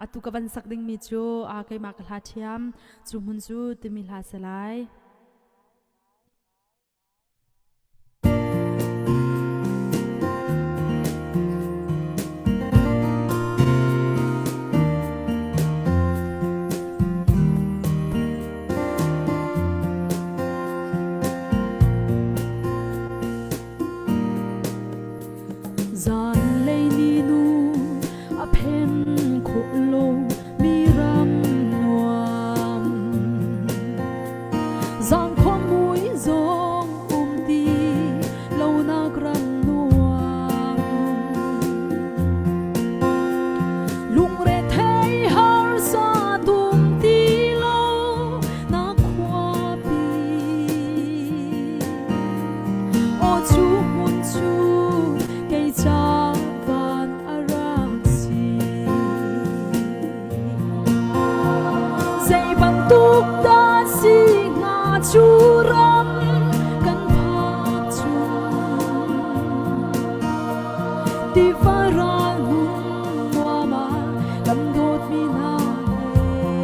Atu ka van sak dingmi cu keimah ka hla ṭhiam cu hmun cu timi hla si lai. Zanlei ninu a phen khawh lo mi ram nuam. Zangkhua mui zong um ti lonak ram nuam. Lungre thei harsa tum ti lo na khuapi. Aw cu hmun cu kei ca van a rak si. Zei bantuk dah si hnga cu ram kan phak cu tiva ral hmun nuam ah kan dawtmi hna he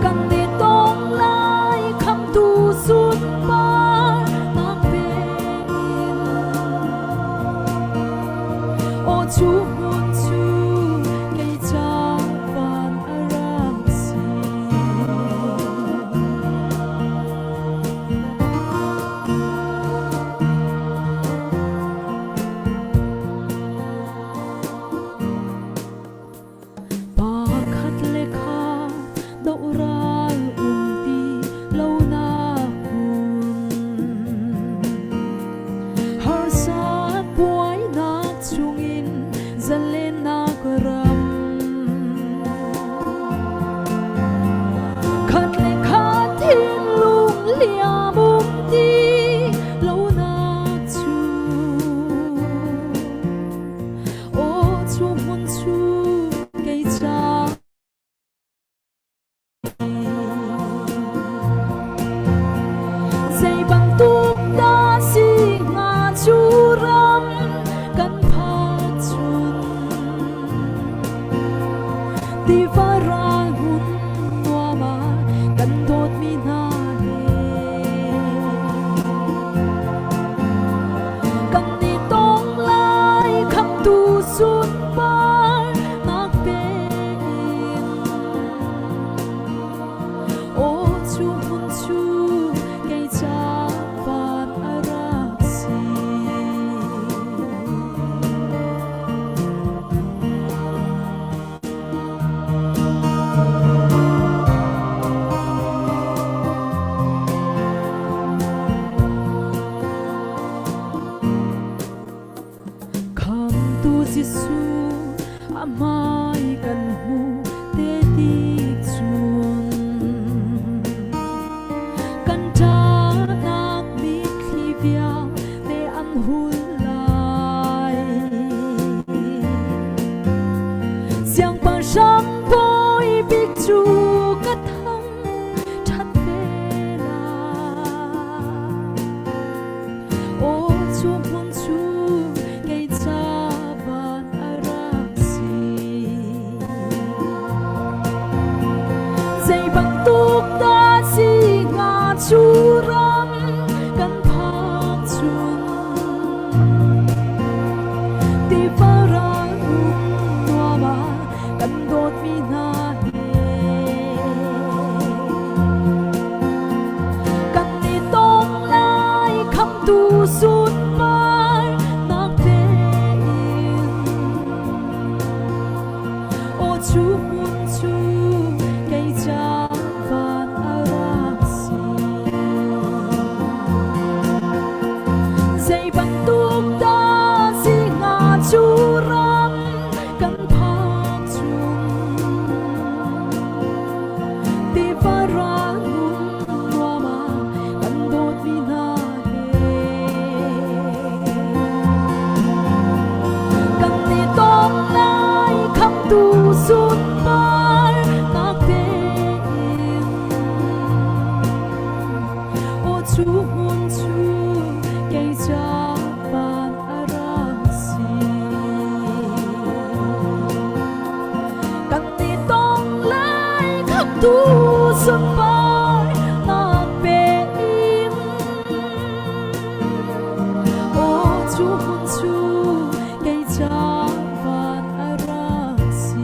kan i tong lai khamtu sunpar nak in. Aw cu hmun cu kei ca van a rak si. Pakhat le khat doral um ti lonak hmun. Harsat buainak chungin zalennak ram. Khat le khat thinlung liam um ti lonak cu. Aw cu hmun cu kei ca Zei bantuk dah si hnga cu ram kan phak chun tiva ral hmun nuam ah kan dawtmi hna he kan i tong lai khamtu sunpar nak pe in. Aw cu hmun cu kei ca van a rak si. Khamtu Jesuh a hmai kan hmu te tik cun kan ṭahnak mitthli vialte an hul lai. Siangpahrang bawi bik cu ka thang ṭhat ve lai. Aw cu hmun cu kei ca van a rak si. Zei bantuk dah si hnga cu ram kan phak cun tiva ral hmun nuam ah kan dawtmi hna he kan i tong lai khamtu sunpar nak tein. Aw cu hmun cu kei ca van a rak si. Zei bantuk dah si hnga cu ram kan phak chung tiva ral hmun nuam ah kan dawtmi hna he kan i tong lai khamtu sunpar. Tu sunparnak pe in Aw cu hmun cu kei ca van a rak si.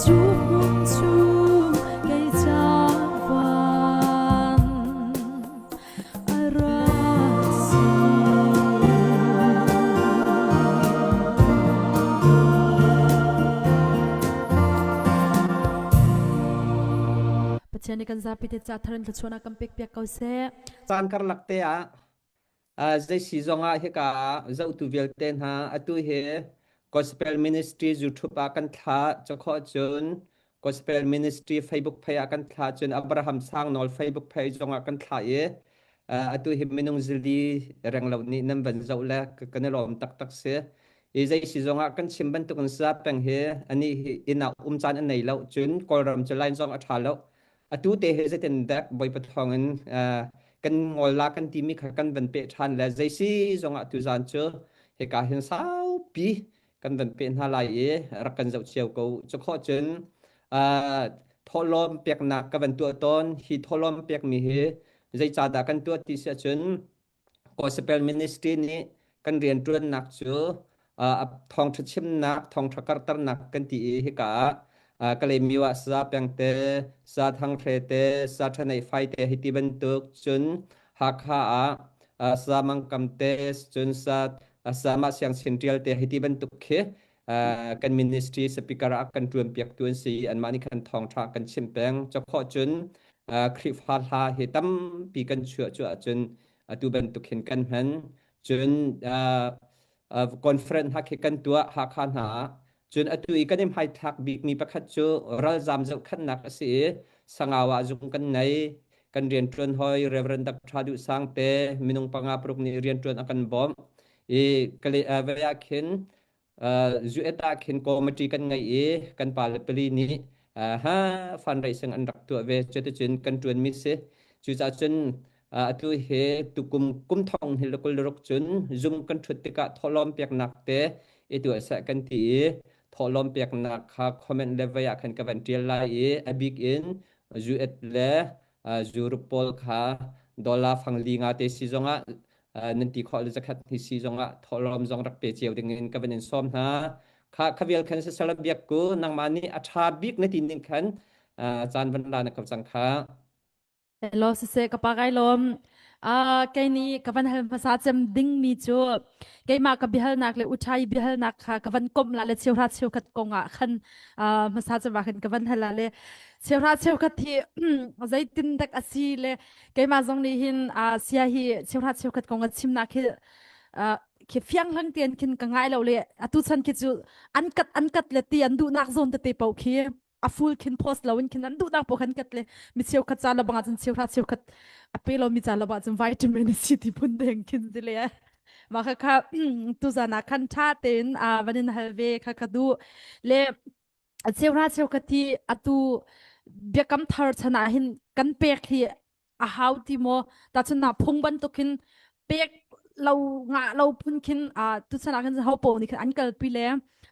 Cu hmun cu kei ca van a rak si. Pathian nih kan zapi te ca thar in thluachuahnak kan pek piak ko seh. Caan karlak te ah zei si zong ah hika ah zohtu vialte hna atu hi Gospel Ministry YouTube ah kan thlah cakhawh cun Gospel Ministry Facebook page ah kan thlah cun Abraham Sangnawl Facebook page zong ah kan thlah i atu hi minung zili renglo nih nan van zoh le kan i lawm taktak si. I zei si zong ah kan chim bantuk in sa peng hi ani hi inn ah um caan an nei lo cun Kawlram cu line zong a ṭha lo. Atu te hi zeitin dek Bawipa thawng in kan ngol la kan timi kha kan van peh ṭhan le zei si zong ah tuzaan cu hika hin saupi kan van peh hna lai i rak kan zoh cio ko. Cu khawh cun thawhlawm peknak ka van tuah tawn. Hi thawhlawm pekmi hi zeicahdah kan tuah ti si ahcun Gospel Ministry nih kan rianṭuannak cu thawngṭha chimnak, thawngṭha karhternak kan ti i hika ah Kalaymyo ah Sa Peng te, Sa Thang Hre te, Sa Ṭha Neih Fai te hei ti bantuk cun Hakha ah Sa Mang Kam te, cun Sa Sa Mah Siang Chin Ṭial te hei ti bantuk khi kan ministry speaker ah kan ṭuanpiaktu an si i anmah nih khan thawngṭha kan chimh peng. Cakhawh cun Khrihfa hla hi tampi kan chuah cu ahcun atu bantuk hin kan hman. Cun conference hna khi kan tuah Hakha hna ah. Cun atu i kan i hmaithlak bikmi pakhat cu ralzam zohkhenhnak a si i Sangau ah zung kan nei. Kan rianṭuan hoi Reverend Dr. Duh Sang te minung panga paruk nih rianṭuan a kan bawmh. I kale vei ah khin Zuet ah khin committee kan ngei i kan pale pali nih ha fundraising an rak tuah ve. Cuticun kan ṭuanmi si. Cucaah cun atu hi tukum kum thong hi le 26 cun zum kan ṭhut tikah thawhlawm peknak te i tuah seh kan ti i thawhlawm peknak kha comment le vei ah khan ka van ṭial lai i a bik in zuet le Europe pawl kha dollar fang li nga te si zongah nan ti khawh le zakhat hi si zongah thawhlawm zong rak pe cio ding in ka van in sawm hna. Kha kha vial khan sisala biak ku nangmah nih a ṭha bik na ti ning khan caan van la na ko cang kha. Hello siseh ka pa kai lawm. Uh, kei nih ka van hal hmasa cem ding mi cu keimah ka biahalnak le uthai biahalnak kha ka van komh la le cheuhra cheukhat kong ah khan uh, hmasa cem ah khan ka van hal la le cheuhra cheukhat hi zeitin dak a si le keimah zong nih hin uh, sia hi cheuhra cheukhat kong a chimnak hi uh, khi fiang hlang tian khin ka ngai lo le atu chan khi cu an kat an kat le ti an duhnak zawn tete paoh khi a full khin post lo in khin an duhnak paoh khan kat le mi cheukhat ca lo bangah cun cheuhra cheukhat a pe lo mi ca lo ah cun vitamin C ti phun deng khin si le mah kha kha tuzan ah khan tha tein a van in hal ve kha ka duh le cheuhra cheukhat hi atu biakam thar chan ah hin kan pek hi a hau ti maw tacun na phung bantukin pek lo ngah lo phun khin a tuchan ah khin ho po nih khin an kalpi le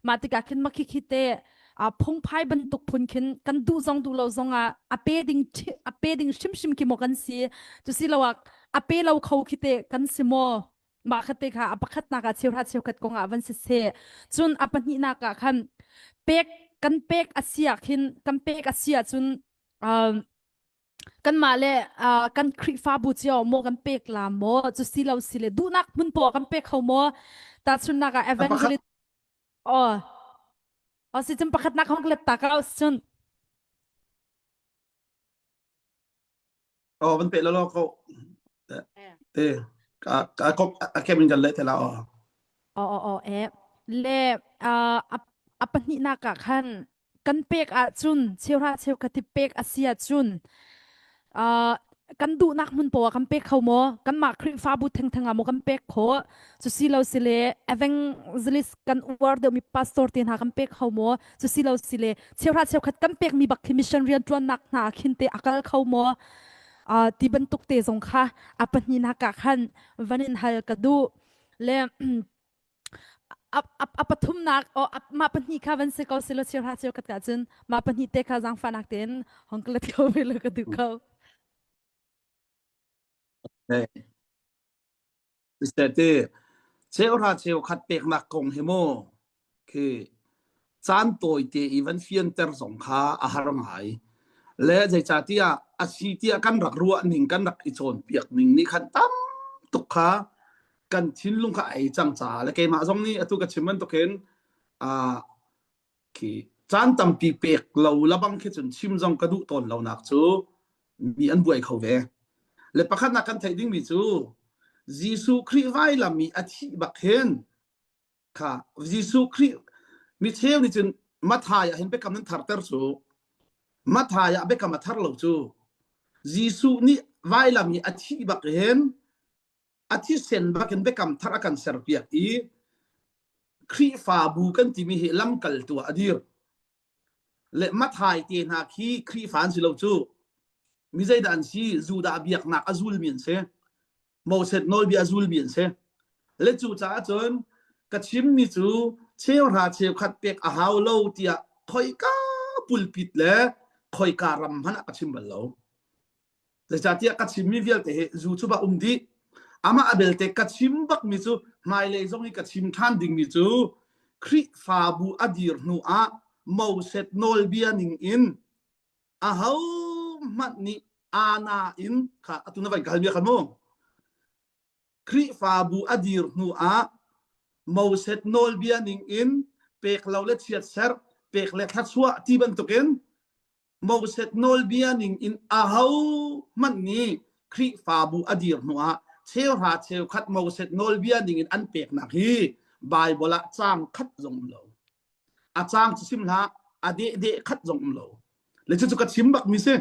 mah tikah khin makhi khi te a phungphai bantuk phun khin kan duh zong duh lo zong ah a pe ding a pe ding hrimhrim khi maw kan si cu si lo ah a pe lo kho khi te kan si maw mah kha te kha a pakhatnak ah cheuhra cheukhat kong ah van si seh cun a pahnihnak ah khan pek kan pek a si ah khin kan pek a si ahcun um, kanmah le uh, kan Khrihfabu cio maw kan pek la maw cu si lo si le duhnak hmun poah kan pek kho maw tahchunhnak ah evangelist oh oh si cun pakhatnak hong let ta ka cun Oh van pe lo lo ko te ka ka a kem in kan le te la oh oh oh oh e le uh, a pahnihnak ah khan kan pek ahcun cheuhra cheukhat hi pek a si ahcun uh, kan duhnak hmun poah kan pek kho maw kanmah Khrihfabu thengtheng ah maw kan pek khawh cu si lo si le evangelist kan uar deuhmi pastor te hna kan pek kho maw cu si lo si le cheuhra cheukhat kan pekmi bak khi mission rianṭuannak hna khin te a kal kho maw uh, ti bantuk te zong kha a pahnihnak ah khan van in hal ka duh le. A pathumnak o mah pahnih kha van si ko silo cheu hra cheu khat ka cun mah pahnih te kha zaangfahnak tein hong ka let ko ve lo ka duh ko. Te cheuhra cheukhat peknak kong hi mu khi caan tawi te i van fianter zong kha a har ngai. Le zeicahtiah a si tiah kan rak ruah ning kan rak i cawnpiak ning nih khan tam tuk kha kan thinlung kha a ei cang caah le keimah zong nih atu ka chim bantukin ah khi caan tampi pek lo labang khi cun chim zong ka duh tawn lonak cu mi an buai kho ve. Le pakhatnak kan theih dingmi cu Jesuh Khrih vailam i a thih bak hin kha Jesuh Khrih mi cheu nih cun Mathai ah hin biakam nan tharter cu Mathai ah biakam a thar lo cu Jesuh nih vailam i a thih bak hin a thisen bak in biakam thar a kan serpiak i Khrihfabu kan timi hi lamkaltu ah a dir. Le Mathai te hna khi Khrihfa an si lo cu. Mi zeidah an si? Judah biaknak a zulmi an si. Moses nawlbia a zulmi an si. Le cu caah cun ka chimmi cu cheuhra cheukhat pek a hau lo tiah khoika pulpit le khoika ram hmanh ah ka chim bal lo. Zeicahtiah ka chimmi vialte hi zu cu va um dih. Amah a belte ka chim bakmi cu hmailei zong i ka chim ṭhan dingmi cu Khrihfabu a dir hnu ah Moses nawlbia ning in ahohmanh nih ana in kha atu na van ka halmi kha mu Khrihfabu a dir hnu ah Moses nawlbia ning in pek lo le chiatserh pek le thluachuah ti bantukin Moses nawlbia ning in ahohmanh nih Khrihfabu a dir hnuah cheuhra cheukhat Moses nawlbia ning in an peknak hi Baibal ah caang khat zong um lo. A caang cu sim hlah, a deh deh khat zong um lo. Le cucu ka chim bak mi si.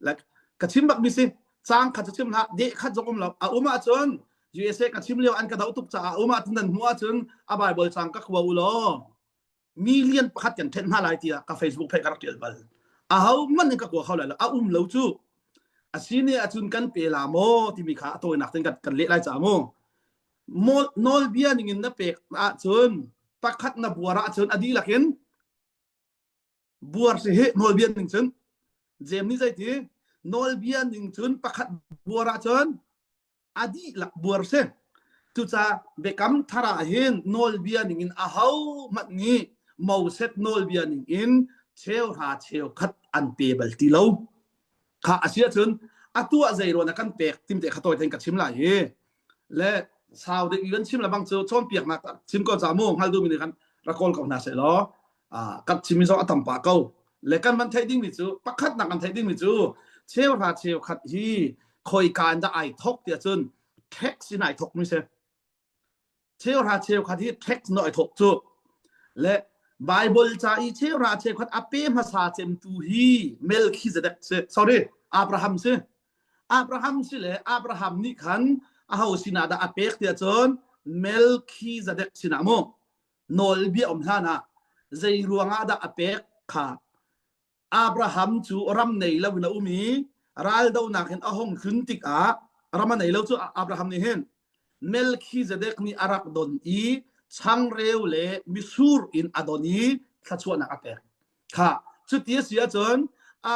Like ka chim bak mi si. Caang khat cu chim hlah, deh khat zong um lo. A um ahcun USA ka chim lio an ka doh tuk caah a um ahcun nan hmuh ahcun a Baibal caang ka khua u law million pakhat kan ṭhenh hna lai tiah ka Facebook phe ka rak ṭial bal. Aho hmanh in ka kua kho lai lo. A um lo cu. A si ne ahcun kan pe la maw timi kha a tawinak tein kan, kan leh lai ca mu. Nawlbia ningin na pek ahcun pakhat na buar ahcun a dihlak in buar si hi nawlbia ning cun Jem nih zeiti nawlbia ning cun pakhat buar ahcun a dihlak buar si. Cucaah biakam thar ah hin nawlbia ningin aho hmanh nih Moses nawlbia ningin cheuhra cheukhat an pe bal ti lo. Kha a si ahcun a tuah zei ruan a kan pek timte kha tawi tein ka chim lai hi. Le sau deuh i kan chim le bang cu cawnpiaknak chim ko ca mu hngal duhmi nih khan rak kawl ko hna seh law kan chimmi zong a tam pah ko le kan van theih dingmi cu pakhatnak kan theih dingmi cu cheuhra cheukhat hi khoika in dah ai thok tiah cun tax in ai thok mi si cheuhra cheukhat hi tax no ai thok cu le Bible ca i cheuhra cheukhat a pe hmasa cemtu hi Melchizedek si sorry Abraham si Abraham si le Abraham nih khan aho sinah dah a pek tiah cun Melchizedek sinah mu nawlbia um hlan ah zei ruangah dah a pek kha Abraham cu ram nei lo in a um i raldonak in a hung tlun tikah ram a nei lo cu Abraham nih hin Melchizedek nih a rak don i changreu le misur in a don i thluachuahnak a pek kha cuti a si ahcun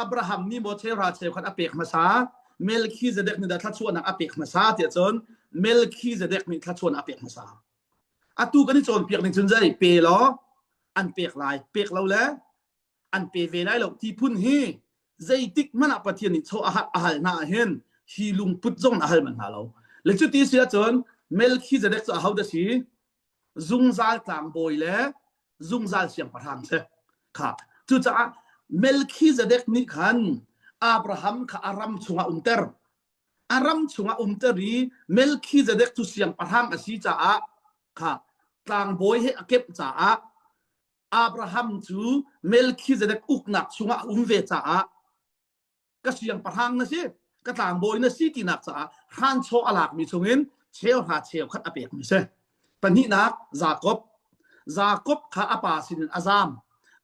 Abraham nih maw cheuhra cheukhat a pek hmasa Melchizedek nih dah thluachuahnak a pek hmasa tiah cun Melchizedek nih thluachuahnak a pek hmasa Atu kan i cawnpiak ning cun zei pe law an pek lai, pek lo le an pe ve lai lo ti phun hi zeitik hmanh ah Pathian nih chaw a hal hna ah hin hi lungput zong a hal man hna lo. Le cuti si ahcun Melchizedek cu aho dah si? Zungzal tlangbawi le zungzal siangpahrang si. Kha cucaah Melchizedek nih khan Abraham kha a ram chungah umter. A ram chungah umter i Melkhizedek cu siangpahrang a si caah kha tlangbawi he a kemh caah Abraham cu Melkhizedek uknak chungah a um ve caah ka siangpahrang na si ka tlangbawi na si tinak caah hranchaw a lakmi chungin cheuhra cheukhat a pekmi si. Pahnihnak Jakob Jakob kha a pa sinin a zam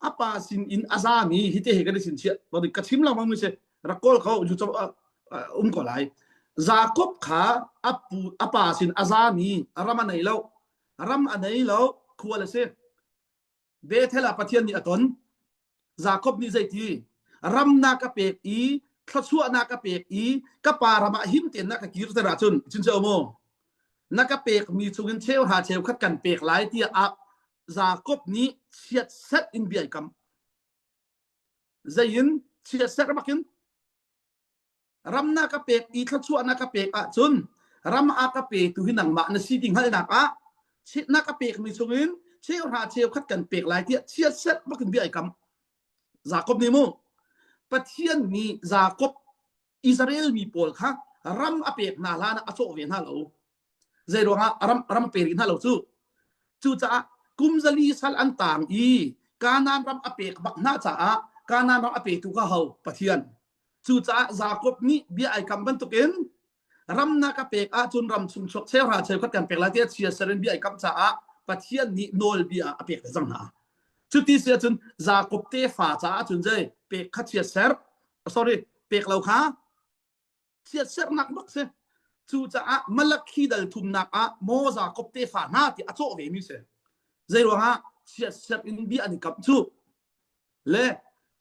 a pa sinin a zam i hite he kan i sinchiah ka chim lengmang mi si rak kawl ko ju um ko lai Jakob kha a pu a pa sin a zam i ram a nei lo ram a nei lo. Khual a si. Bethel ah Pathian nih a ton. Jakob nih zeiti? Ram na ka pek i thluachuah na ka pek i ka pa ram ah him tein na ka kirter ahcun cun cu mu na ka pekmi chungin cheuhra cheukhat kan pek lai tiah ah Jakob nih chiatserh in bia ai kam. Zei in chiatserh bakin ram na ka pek i thluachuah na ka pek ahcun ram a ka petu hi nangmah na si ti hngalhnak ah na ka pekmi chungin cheuhra cheukhat kan pek lai tiah chiatserh bakin bia ai kam. Jakob nih mu Pathian nih Jakob Israel mi pawl kha ram a pek hna hlan ah a cawh ve hna lo. Zei ruangah ram ram a pe rih hna lo cu. Cucaah kum zali sal an tang i Kanaan ram a pek bak hna caah Kanaan ram a petu kha ho Pathian. Cucaah Jakob nih bia ai kam bantukin ram na ka pek ahcun ram chung chuak cheuhra cheukhat kan pek lai tiah chia ser in bia ai kam caah Pathian nih nawlbia a pek ve cang hna. Cuti si ahcun Jakob tefa caah cun zei pek kha chia ser sorry pek lo kha chiatserhnak bak si. Cucaah Malakhi dal thumnak ah maw Jakob tefa hna ti a cawh ve mi si. Zei ruangah chiatserh in bia an i kam cu. Le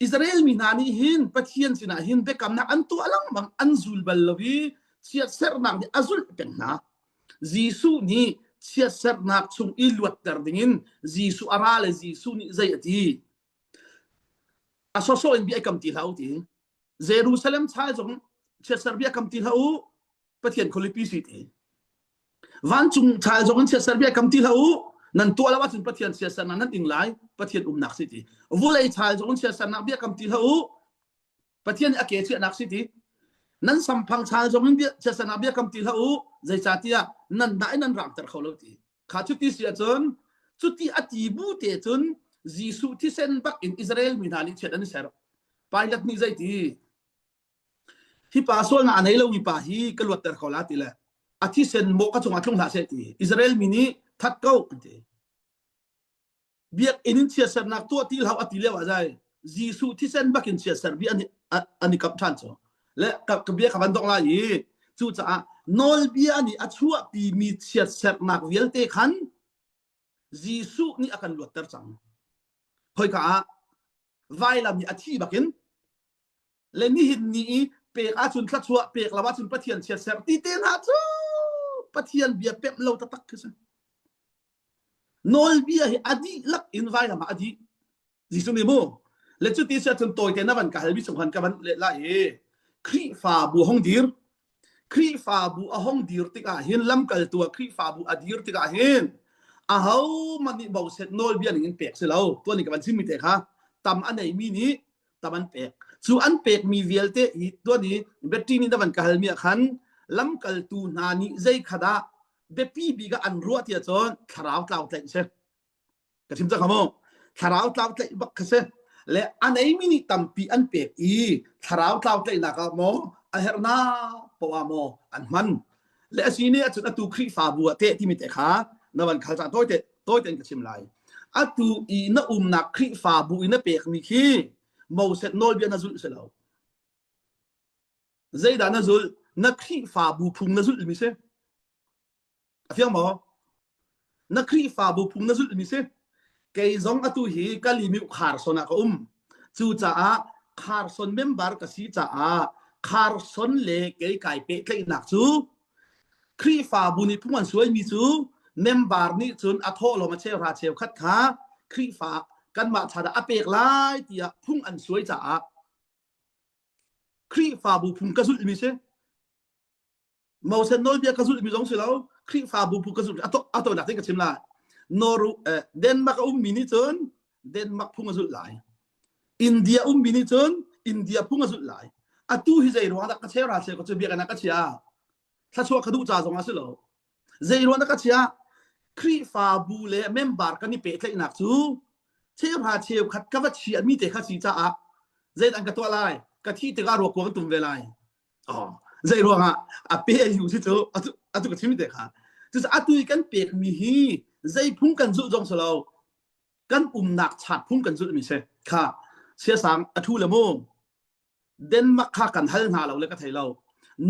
Israel mi hna nih hin Pathian sinah hin biakamnak an tuah lengmang an zul bal lo i chiatserhnak nih a zulh peng hna. Jesuh nih chiatserhnak chung i luatter dingin Jesuh a ra le Jesuh nih zei a ti? A sawsawh in bia i kam ti hlah u ti. Jerusalem chal zong chiatser bia kam ti hlah u Pathian khualipi si ti vancung chal zong in chiatser bia kam ti hlah u nan tuah lo ahcun Pathian chiatsernak nan ing lai Pathian umnak si ti vulei chal zong in chiatsernak bia kam ti hlah u Pathian a ke chiahnak si ti nan samphang chal zong in chiatsernak bia kam ti hlah u zeicahtiah nan dah in nan rangter kho lo ti kha cuti si ahcun cuti a ti bu te cun Jesuh thisen bak in Israel mi hna nih chiat an i ser Pilate nih zeiti hi pa sualnak a nei lomi pa hi ka luatter ko la ti le a thisen mawh ka cungah tlung hlah seh ti Israel mi nih that ko an ti biakinn in chiatsernak tuah ti hlah a ti lio ah zai Jesuh thisen bak in chiatser bi an an i kap ṭhan cu le ka bia ka van dong lai i cucaah nawlbia nih a chuahpi mi chiatsernak vialte khan Jesuh nih a kan luatter cang khoika ah vailam i a thi bakin le nihin ni i pek ahcun thluachuah pek lo ahcun Pathian chiatserh ti te hna cu Pathian bia pemh lo taktak khi si. Nawlbia hi a dihlak in vailam ah a dih. Jesuh nih mu le cuti si ahcun tawite na van ka halmi chung khan ka van leh lai i Khrihfabu hong dir Khrihfabu a hong dir tikah hin lamkaltu ah Khrihfabu a dir tikah hin ahohmanh nih boset nawlbia ning in pek si lo tuan ka van chimmi te kha tam a neimi nih tam an pek cu an pekmi vialte i tuan i Betty nih na van ka halmi ah khan lamkaltu hna nih zei kha dah biapi bik ah an ruah tiah cun thlarau tlau tlaih si ka chim cang mu thlarau tlau tlaih bak kha si le a neimi nih tampi an pek i thlarau tlau tlaihnak ah maw a herhnak poah maw an hman le a si nih ahcun atu Khrihfabu ah teh timi te kha na van khal cang tawi te tawi tein ka chim lai atu i na umnak Khrihfabu i na pekmi khi Moses nawlbia na zulh si lo zeidah na zulh na Khrihfabu phung na zulh mi si A fiang maw? Na Khrihfabu phung na zulhmi si. Kei zong atu hi Kalimi Kharson ah ka um. Cucaah Kharson member ka si caah Kharson le kei kai pehtlaihnak cu Khrihfabu nih phung an suaimi cu member nih cun a thawhlawm a cheuhra cheukhat kha Khrihfa kanmah cha dah a pek lai tiah phung an suai caah Khrihfabu phung ka zulhmi si. Moses nawlbia ka zulhmi zong si lo Khrihfabu phu ka zulh a tawinak ding ka chim lai Noru eh, Denmark a ummi nih cun Denmark phung a zulh lai India ummi nih cun India phung a zulh lai atu hi zei ruang dah ka chera che ka cu biakinn ah ka chia thlachuah ka duh ca zong a si lo zei ruang dah ka chia Khrihfabu le member kan i pehtlaihnak cu cheuhra cheukhat ka va chiahmi te kha si caah zeidah ka tuah lai ka thih tikah ruak kuang tum ve lai Oh, zei ruangah a pe a yu si cu atu atu ka chim te kha cucu atu i kan pek mi hi zei phung kan zulh zong si lo kan umnak chat phung kan zulh mi si kha siasang a thu le mu Denmark kha kan hal hna lo le ka thei lo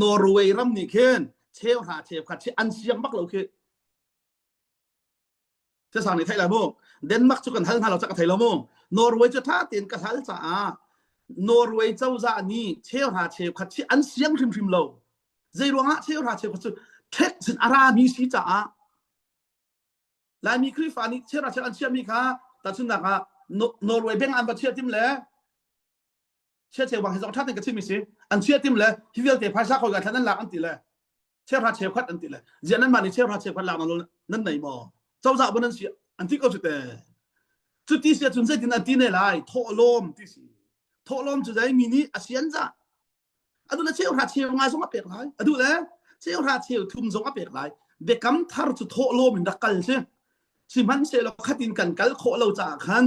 Norway ram nih khin cheu hra cheu khat chi an siang bak lo khi Sasang nih theih lai mu. Denmark cu kan hal hna lo ca ka thei lo mu. Norway cu tha tein ka hal caah Norway cozah nih cheuhra cheukhat chi an siang hrimhrim lo. Zei ruangah cheuhra cheukhat cu tax in a rami si caah Laimi Khrihfa nih cheuhra cheukhat an chiahmi kha tahchunhnak ah Norway bank an va chiah tim le chia cheu bang hi zong ṭha tein ka chimmi si an chia tim le hi vialte phaisa khoi ka thlan an lak an ti le cheuhra cheukhat an ti le ziah nan mah nih cheuhra cheukhat lak nan nei maw cozah bu nan si an ti ko cu te cu ti si ahcun zeitin an ti ne lai thawhlawm ti si thawhlawm cu zei mi nih a sian za adu le cheuhra cheu nga zong a pek lai adu le cheuhra cheu thum zong a pek lai biakam thar cu thawhlawm in rak kal si sihmanhsehlaw khatin kan kal khawh lo caah khan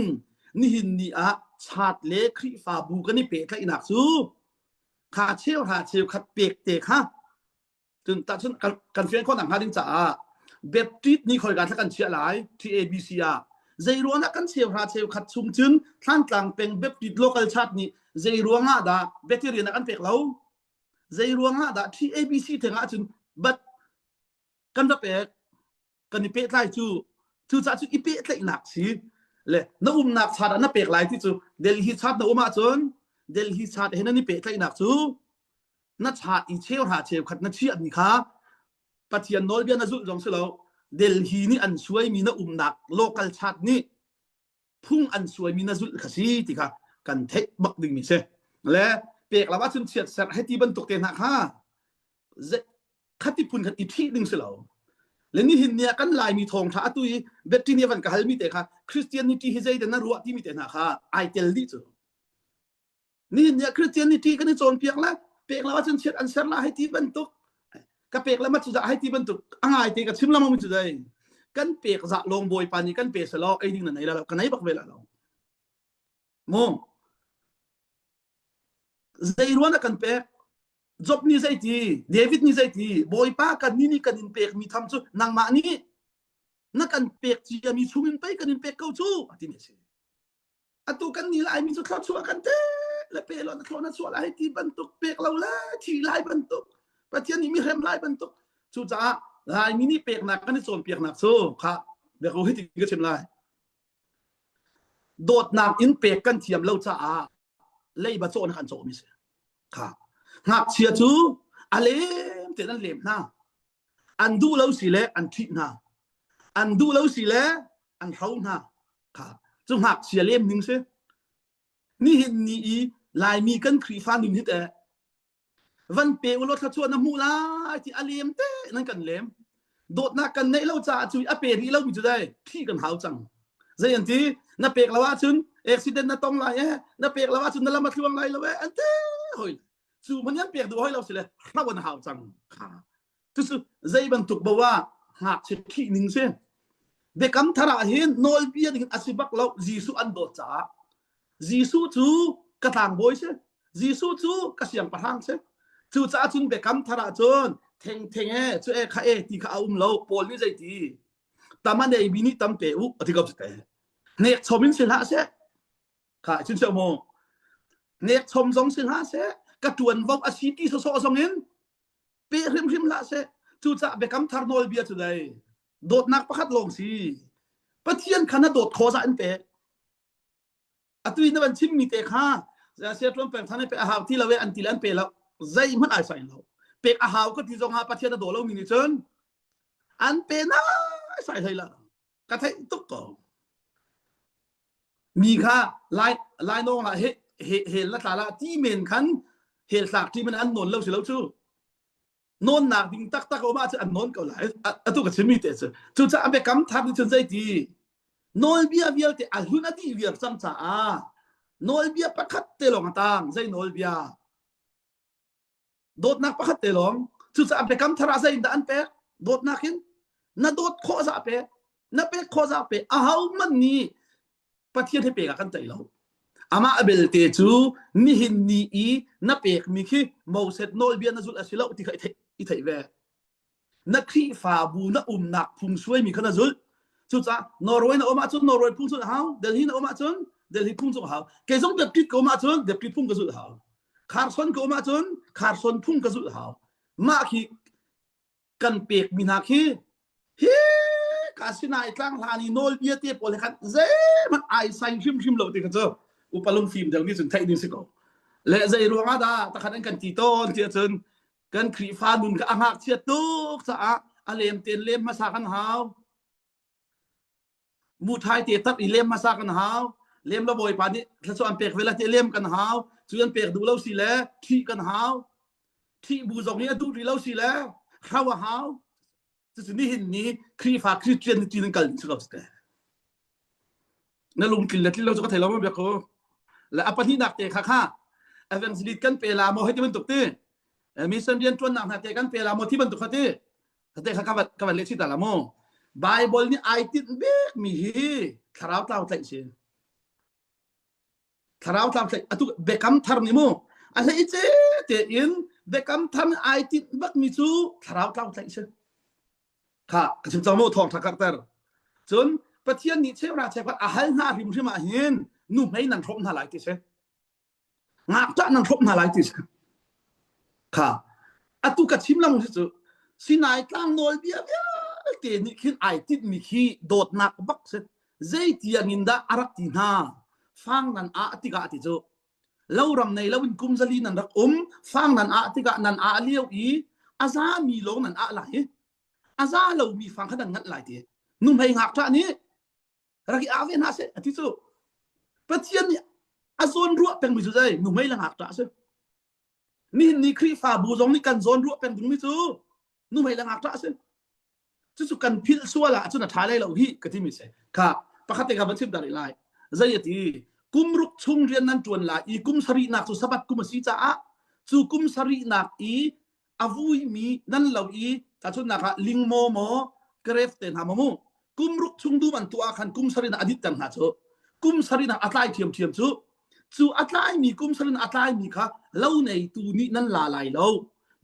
nihin ni ah chat le Khrihfabu kan i pehtlaihnak cu kha cheuhra cheukhat pek te kha cun tahchun kan kan fian khawh nakhnga ding caah Baptist ni khoi ka thla kan chiah lai TABC ah zei ruangah kan cheuhra cheukhat chung cun Thlantlang peng Baptist local church nih zei ruangah dah vegetarian ah kan pek lo zei ruangah dah TABC theng ah cun but kan va pek kan i pehtlai cu cucaah cu i pehtlaihnak si le na umnak chat ah na pek lai ti cu Delhi chat na um ahcun Delhi chat he nan i pehtlaihnak cu na chat i cheuhra cheukhat na chiahmi kha Pathian nawlbia na zulh zong si lo Delhi nih an suaimi na umnak local chat nih phung an suaimi na zulh kha si ti kha kan theih bak dingmi si le pek lo ahcun chiat serh hei ti bantuk te hna kha khati phun khan i ṭhih ding si lo le nihin ni ah kan laimi thawngṭha atu i Baptist nih van ka halmi te kha Christianity hi zeidah na ruah timi te hna kha ai tel dih cu nihin ni ah Christianity kan i cawnpiak le pek lo ahcun chiat an ser la hei ti bantuk ka pek le ma cu hei ti bantuk a ngai te ka chim lengmang mi cu dai kan pek za lawng bawipa nih kan pe selaw ei ding na nei la lo ka nei bak ve la lo mu zei ruan a kan pek Job nih zei ti David nih zei ti bawipa kan ni nih kan in pek mi tham cu nangmah nih na kan pek cia mi chung in pei kan in pek ko cu a ti mi a si atu kan ni laimi cu thluachuah kan te le pe lo na thlawh na chuah lai ti bantuk pek lo le thi lai bantuk pathian nih mi hrem lai bantuk cucaah laimi nih peknak kan i cawnpiaknak cu kha biako hi ti ka chim lai dawtnak in pek kan thiam lo caah leiba cawh na kan cawh mi si kha ngakchia cu a lem te an lem hna an duh lo si le an ṭhih hna an duh lo si le an hro hna kha cu ngakchia lem ning si nihin ni i laimi kan Khrihfa nun hi teh van pe ulaw thluachuah na hmuh lai ti a lem te nan kan lem dawtnak kan neih lo caah cu a pe rih lomi cu dai thih kan hau cang zei an ti na pek lo ahcun accident na tong lai e na pek lo ahcun na lam a thluang lai lo e an ti hoi cu man an pek duh hoi lo si le hro an hau cang kha cucu zei bantuk bo ah ngakchia thih ning si biakam thar ah hin nawlbia ding a si bak lo Jesuh an dawt caah Jesuh cu ka tlangbawi si Jesuh cu ka siangpahrang si cucaah cun biakam thar ah cun theng theng e cu e kha e ti kha a um lo Paul nih zei ti tam a nei mi nih tam pe u a ti ko te hnek chom in si hlah seh kha cun seh mu nek chom zong si hlah seh ka tuanvo a si ti sawsawh zong in pe hrimhrim hlah seh cucaah biakam thar nawlbia cu dai dawtnak pakhat lawng si pathian kha na dawt kho za in pek atu in na van chimmi te kha sia tuan peng than pe a hau ti lo e an ti le an pe lo zei hmanh ai sai lo pek a hau ka ti zong ah pathian a daw lo mi nih cun an pe na sai hlei la ka theih tuk ko mi kha lai lai nawng la he he hel na tla la ti men khan hel tlak ti men an nawn lo si lo cu nawn nak ding taktak o ma cu an nawn ko lai atu ka chimmi te cu cucaah biakam thar ni cun zei ti nawlbia vialte a hlun a dih viar cang caah nawlbia pakhat te lawng a tang zei nawlbia Dawtnak pakhat te lawng. Cucaah biakam thar ah zeiindah an pek? Dawtnak in na dawt khawh zah pek. Na pek khawh zah pek. Ahohmanh nih Pathian hi pek ah kan tei lo. Amah belte cu nihin ni i na pekmi khi Moses nawlbia na zulh a si lo ti kha i theih ve. Na Khrihfabu na umnak phung suaimi kha na zulh. Cucaah Norway na um ahcun Norway phung zulh a hau. Delhi na um ahcun Delhi phung zulh a hau. Kei zong Baptist ka um ahcun Baptist phung ka zulh a hau. Kharson ka um ahcun Kharson phung ka zulh a hau. Mah khi kan pekmi hna khi hi Ka sinai tlang hlan i nawlbia te pawl he khan zeihmanh ai sai hrimhrim lo ti kha cu upa lungfim deuh nih cun theih ding si ko. Le zei ruangah dah takhat an kan ti tawn ti ahcun kan Khrihfa nun kha a ngakchia tuk caah a lem ten lem hmasa kan hau. Muthai te tat i lem hmasa kan hau. Lem lo bawipa nih thluachuah an pek ve la ti lem kan hau. Cu an pek duh lo si le thih kan hau. Thih bu zong nih a duh rih lo si le hro a hau. Cucu nihin ni Khrihfa Christian ni tin kal ding si ko te. Na lungtlin le tlin lo cu ka thei lo ma biak ko. Le a pahnihnak te kha kha evangelist kan pe la maw hei ti bantuk ti. Mission rian ṭuannak hna te kan pe la maw ti bantuk kha ti. Te kha ka van ka van leh chih ta la mu. Bible nih ai tinh bik mi hi thlarau tlau tlaih si. Thlarau tlau tlaih atu biakam thar nih mu a hlei ce tein biakam thar nih ai tinh bak mi cu thlarau tlau tlaih si. Kha ka chim cang mu thawng tha karter. Cun Pathian nih cheuhra cheukhat a hal hna hrimhrim ah hin nu hmei nan hrawm hna lai ti si. Ngakṭah nan hrawm hna lai ti si. Kha atu ka chim lang si cu Sinai tlang nawlbia vialte nih khin ai tinhmi khi dawtnak bak si. Zei tiang in dah a rak ti hna? Fang nan ah tikah ti cu loram nei loin kum zali nan rak um fang nan ah tikah nan ah lio i a zami lawng nan ah lai a za lomi fang kha nan nganh lai ti nuhmei ngakṭah nih rak i ah ve hna seh a ti cu Pathian nih a zawn ruah pengmi cu zei nuhmei le ngakṭah a si nihin ni Khrihfabu zong nih kan zawn ruah peng dingmi cu nuhmei le ngakṭah a si cucu kan philh sual ah cun a ṭha lai lo hi ka timi si kha pakhat te ka van chim ta rih lai zei a ti kum ruk chung rian nan ṭuan lai i kum sarihnak cu sabbath kum a si caah cu kum sarihnak i a vuimi nan lo i tahchunhnak ah lingmaw maw grave te hna maw mu kum ruk chung dum an tuah ah khan kum sarihnak a dit ter hna cu kum sarihnak a tlai ṭhiamṭhiam cu cu a tlaimi kum sarihnak a tlaimi kha lo neitu nih nan la lai lo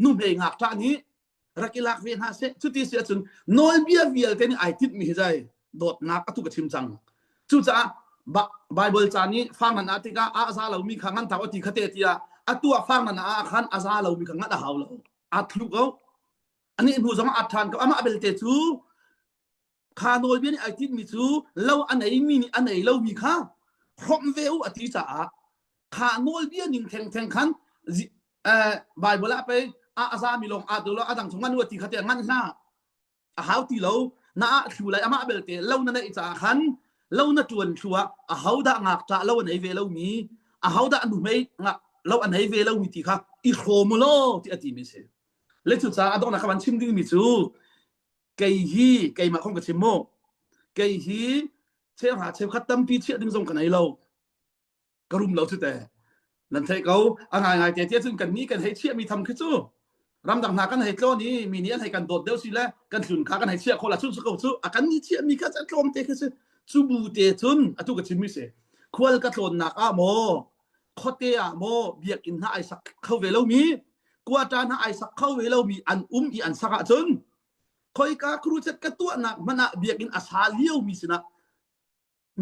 nuhmei ngakṭah nih rak i lak ve hna seh cuti si ahcun nawlbia vialte nih ai tinhmi hi zai dawtnak atu ka chim cang cucaah Bible ca nih fang nan ah tikah a za lomi kha ngan tak ti kha te tiah atu ah fang nan ah khan a za lomi kha ngan a hau lo a thlu ko ani hnu zong a than ko amah belte cu Kha nawlbia nih ai tinhmi cu lo a neimi nih a nei lomi kha hrawmh ve u a ti caah kha nawlbia ning thengtheng khan Bible ah pei a a zami lawng aa lo a dang cu ngan u a ti kha te ngan hlah a hau ti lo na ah thlu lai amah belte lo na neih caah khan lo na ṭuan thlu ah a ho dah ngakṭah lo a nei ve lomi a ho dah nuhmei ngak lo a nei ve lomi ti kha i hrawm u law ti a timi si le cucaah a donghnak ka van chim dingmi cu Kei hi keimah kong ka chim mu. Kei hi cheuhra cheukhat tampi chiah ding zong ka nei lo. Ka rum lo cu te. Nan theih ko a ngaingai te tiah cun kan nih kan hei chiahmi tham khi cu ramdang hna kan hei tlawn i mi nih an hei kan dawt deuh si le kan tlun kha kan hei chiah khawh la cun ko cu a kan ni chiahmi kha a tlawm te khi si cu bu te cun atu ka chimmi si khual ka tlawnnak ah maw khuate ah maw biakinn hna ai sak kho ve lomi quarter hna ai sak kho ve lomi an um i an sak ahcun khoika crusade ka tuahnak hmanh ah biakinn a sa liomi sinah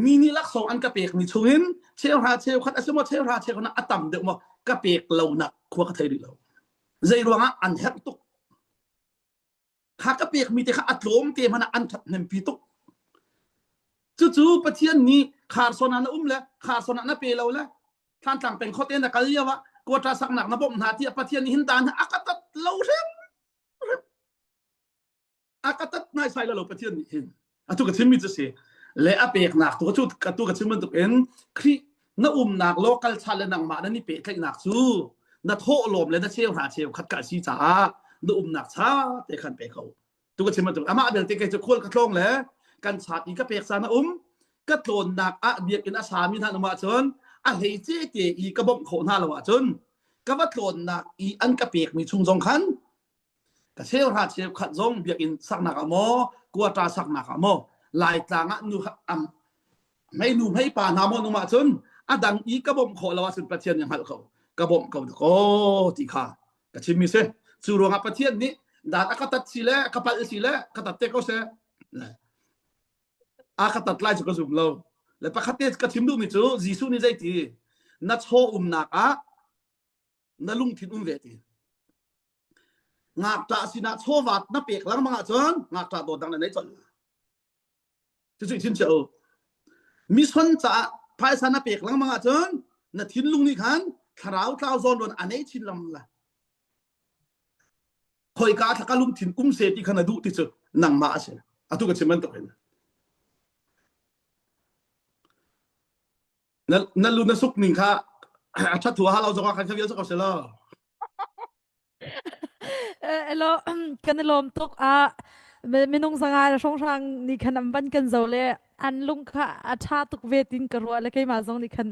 mi nih laksawng an ka pekmi chungin cheuhra cheukhat a si maw cheuhra cheukhat a tam deuh maw ka pek lonak khua ka thei rih lo zei ruangah an herh tuk kha ka pekmi te kha a tlawm te hmanh ah an ṭhathnempi tuk cucu Pathian nih kharson ah na um le kharson ah na pe lo le Thlantlang peng khuate na kal lio ah quota saknak na bawmh hna tiah Pathian nih hin dan a ka tat lo hrim hrim a ka tat nai sai lo Pathian nih hin atu ka chimmi cu si le a peknak tu cu atu ka chim bantuk in Khrih na umnak local chan le nangmah nan i pehtlaihnak cu na thawhlawm le na cheu hna cheu khat ka si caah na umnak cha te khan pe ko tu ka chim bantuk amah belte kei cu khual ka tlawng le kan chat i ka pek caan a um ka tlawnnak ah biakinn a sami hna um ahcun a hleice te i ka bawmh khawh hna lo ahcun ka va tlawnnak i an ka pekmi chung zong khan ka cheuhra cheukhat zong biakinn saknak ah maw quarter saknak ah maw laitlang ah nu am hmei nu hmei pa hna maw num ahcun a dang i ka bawmh khawh lo ahcun Pathian nih hngalh ko ka bawmh ko ko ti kha ka chimmi si cu ruangah Pathian nih dan a ka tat si le ka palh si le ka tat te ko seh a ka tat lai cu ka zum lo le pakhat te ka chim duhmi cu Jesuh nih zeiti na chaw umnak ah na lungthin um ve ti ngakṭah sinah chawva na pek lengmang ahcun ngakṭah dawt dang na nei colh. Cucu thin chia u. Mission caah phaisa na pek lengmang ahcun na thinlung nih khan thlarau tlau zawn rawn a nei chin lengmang la. Khoika thlaka lungthin um se ti kha na duh ti cu nangmah a si. Atu ka chim bantuk in. Na na lu na suk ning kha a ṭhat thua ha lo zong ah khan kha vial ko se lo. Elo kan i lawm tuk a minung zanga le hrawnghrang nih khan an van kan zo le an lung kha a ṭha tuk ve tin ka ruah le keimah zong nih khan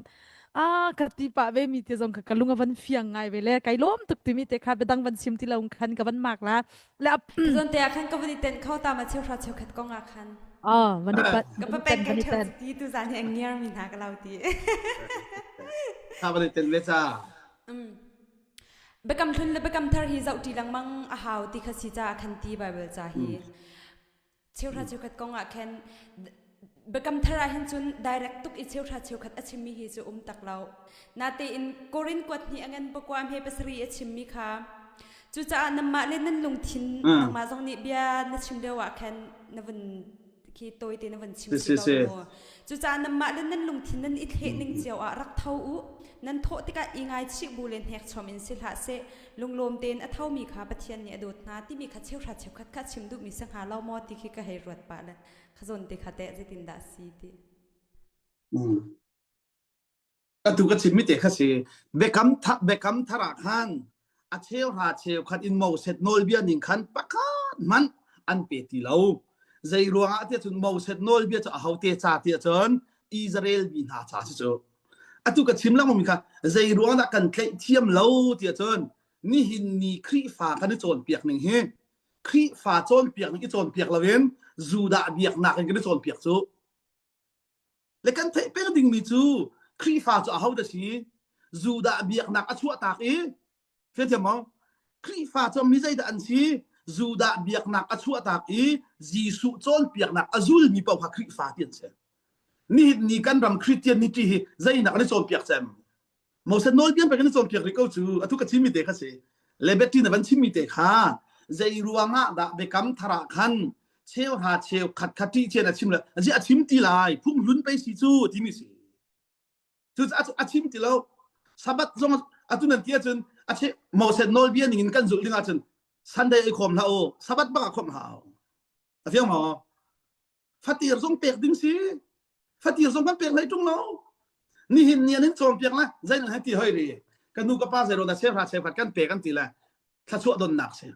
a ka ti pah ve mi te zong kha ka lung a van fiang ngai ve le kai lawm tuk timi te kha biadang van chim ti lo khan ka van mak la le Zawn te ah khan ka van i tenh kho ta ma cheuhra cheukhat kong ah khan. Ah, van i pat Ka pa peng kai theu ti tu zan hi ang ngiar mi hna ka lau ti. Tha van i ten ve cha. Biakam hlun le biakam thar hi zohṭi lengmang a hau ti kha si caah khan ti Baibal ca hi. Cheuhra cheukhat kong ah khan biakam thar ah hin cun direct tuk i cheuhra cheukhat a chimmi hi cu um tak lo. Natein Korin kuat hnih a ngan pakua hme pasarih a chimmi kha cucaah nanmah le nan lungthin nangmah zong nih bia na chim lio ah khan na vun khi tawite na van chim si ko mu. Cucaah nanmah le nan lungthin nan i thleh ning cio ah rak tho u. Nan thawh tikah i ngaichih bu le hnekchom in si hlah seh. Lunglawm tein a thomi kha Pathian nih a dawt hna timi kha cheuhra cheukhat kha chim duhmi si hnga lo maw ti khi ka hei ruat pah le kha zawn te kha teh zeitindah si ti. Atu ka chimmi te kha si biakam thar biakam thar ah khan a cheu hra cheu khat in Moses nawlbia ning khan pakhat hmanh an pe ti lo. Zei ruangah tiah cun Moses nawlbia cu ahote ca tiah cun Israel mi hna ca si cu. Atu ka chim lengmang mi kha zei ruang dah kan tlaih thiam lo tiah cun nihin ni Khrihfa kan i cawnpiak ning hi Khrihfa cawnpiak ning i cawnpiak loin Judah biaknak in kan i cawnpiak cu. Le kan theih peng dingmi cu Khrihfa cu ahodah si? Judah biaknak a chuahtak i fianthiam maw? Khrihfa cu mi zeidah an si? Judah biaknak a chuahtak i Jesuh cawnpiaknak a zulmi paoh kha Khrihfa ti an si. Nihin ni kan ram Christianity hi zeinak an i cawnpiak cem? Moses nawlbia pek in cawnpiak rih ko cu atu ka chimmi te kha si. Le Betty na van chimmi te kha zei ruangah dah biakam thar ah khan cheu hra cheu khat khat ṭih chian a chim le a chim ti lai phung hlun pei si cu timi si. Cu a chim ti lo. Sabbath zong atu nan ti ahcun a che Moses nawlbia ning in kan zulh ding ahcun Sunday ai khawm hlah u Sabbath bak ah khawm hau. A fiang maw? Fatir zong pek ding si. Fatir zong kan pek hlei ṭung lo. Nihin ni an in cawnpiak la zei nan hei ti hoi ri. Ka nu ka pa zei na cheuhra cheukhat kan pek an ti le thluachuah donnak si.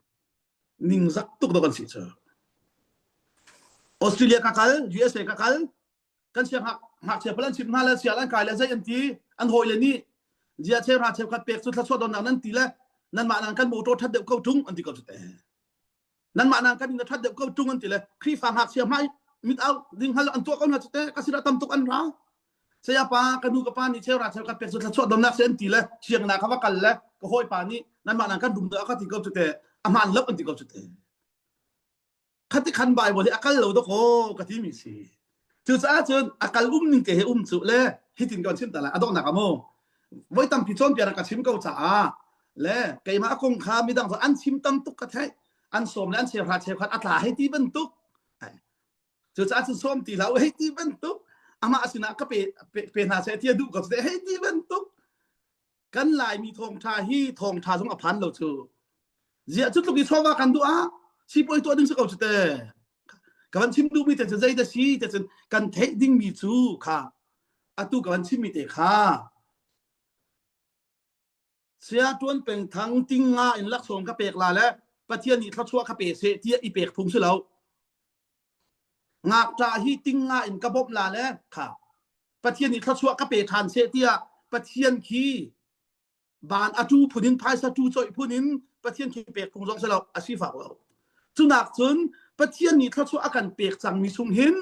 Ningzak tuk do kan si cu. Australia ka kal, USA ka kal, kan siang ngakchia pal an chim hna le sial an kai le zei an ti an hawi le nih zia cheuhra cheukhat pek cu thluachuah donnak nan ti le nanmah nan kan motor that deuh ko ṭung an ti ko cu te. Nanmah nan kan in a ṭhat deuh ko ṭung an ti le Khrihfa ngakchia hmai mit au ding hal an tuah ko hna cu te ka sinah tam tuk an ra. Saya pa ka nu ka pa nih cheu ra cheu ka pek cu thluachuah donnak si an ti le sianginn ka va kal le ka hawipa nih nanmah nan kan rum deuh a ka ti ko cu te a hmaan lo an ti ko cu te. Khati khan Bible hi a kal lo dawkaw ka ti mi si. Cucaah cun a kal um ning te he um cu le hitin kan chim ta lai a donghnak ah mu voi tampi cawnpiak ka chim ko caah le keimah kong kha midang cu an chim tam tuk ka theih an sawm le an cheuhra cheukhat a tla hei ti bantuk cucaah cun sawm ti hlah u hei ti bantuk amah sinah ka pe pe hna seh ti a duh ko hei ti bantuk kan Laimi thawngṭha hi thawngṭha zong a phan lo cu. Ziah cu tluk i chawva kan duh ah sipuai tuah ding si ko cu te. Ka van chim duhmi te cu zei dah si te cun kan theih dingmi cu kha atu ka van chimmi te kha Saya Tuan Peng Thang ting nga in laksawng ka pek la le Pathian nih thluachuah ka pe seh tiah i pek phung si lo. Ngakṭah hi ting nga in ka bawmh la le kha Pathian nih thluachuah ka pe ṭhan seh tiah Pathian khi van a tu phun in phaisa tu coih phun in Pathian khi pek phung zong si lo a sifak lo. Cunak cun Pathian nih thluachuah a kan pek cangmi chung hin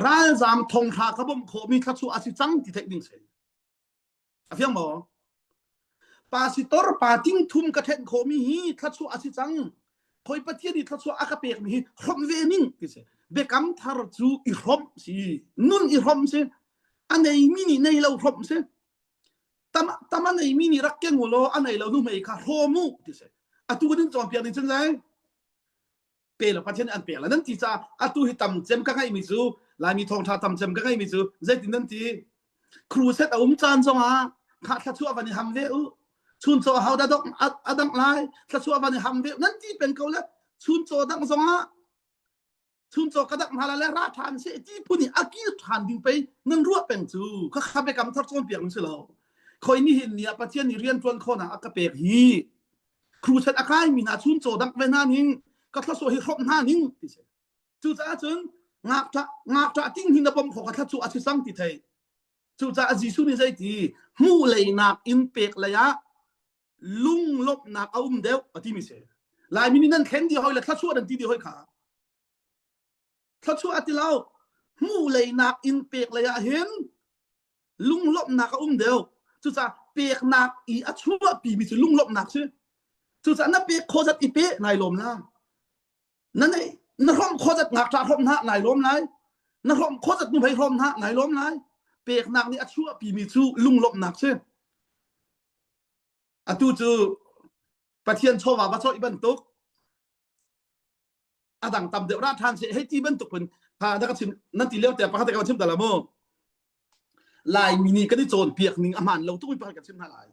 ralzam thonghra ka bawmh khawhmi thluachuah a si cang ti theih ding si. A fiang maw? Pasitor pa ting thum ka thenh khawhmi hi thluachuah a si cang. Khoi Pathian i thluachuah a ka pekmi hi hrawmh ve ning ti si. Biakam thar cu i hrawmh si. Nun i hrawmh si. A neimi nih nei lo hrawmh si. Tam, tam a neimi nih rak keng u law a nei lo nu hmei kha hrawm u ti si. Atu kan in cawnpiak ning cun lai. Pe lo Pathian an pek la nan ti caah atu hi tam cem ka ngaihmi cu Laimi thawngṭha tam cem ka ngaihmi cu zeitin nan ti? Crusade a um caan zongah kha thluachuah van i ham ve u. Chuncaw hau dah dok a dangh lai thluachuah van i ham ve nan ti peng ko le chuncaw dangh zongah chuncaw ka dangh hna lai le ra ṭhan seh ti phun i a kir ṭhan ding pei nan ruah peng cu kha kha biakam thar cawnpiak nan si lo. Khoi ni hin ni ah Pathian nih rian ṭuan khawhnak a ka pek hi crusade a kaimi hna chuncaw dangh ve hna ning ka thluachuah hi hrawmh hna ning ti si. Cucaah cun ngakṭah ngakṭah ting hi na bawmh khawh kha thluachuah a si sang ti thei. Cucaah Jesuh nih zeiti hmuh leinak in pek lei ah lunglawmhnak a um deuh a timi si. Laimi nih nan thlen dih hoi le thluachuah nan ti dih hoi kha. Thluachuah a ti lo. Hmuh leinak in pek lei ah hin lunglawmhnak a um deuh. Cucaah peknak i a chuahpimi cu lunglawmhnak si. Cucaah na pek khawh zat i pe nai lawm la. Na nei na hrawmh khawh zat ngakṭah hrawmh hna nai lawm lai. Na hrawmh khawh zat nuhmei hrawm hna nai lawm lai. Peknak nih a chuahpimi cu lunglawmhnak si. Atu cu Pathian chawva va cawih bantuk a dang tam deuh ra ṭhan seh hei ti bantuk phun ha na ka chim nan ti lio te pakhat ka chim ta la mu Laimi nih kan i cawnpiak ning a hmaan lo tuk mi pakhat ka chim hna lai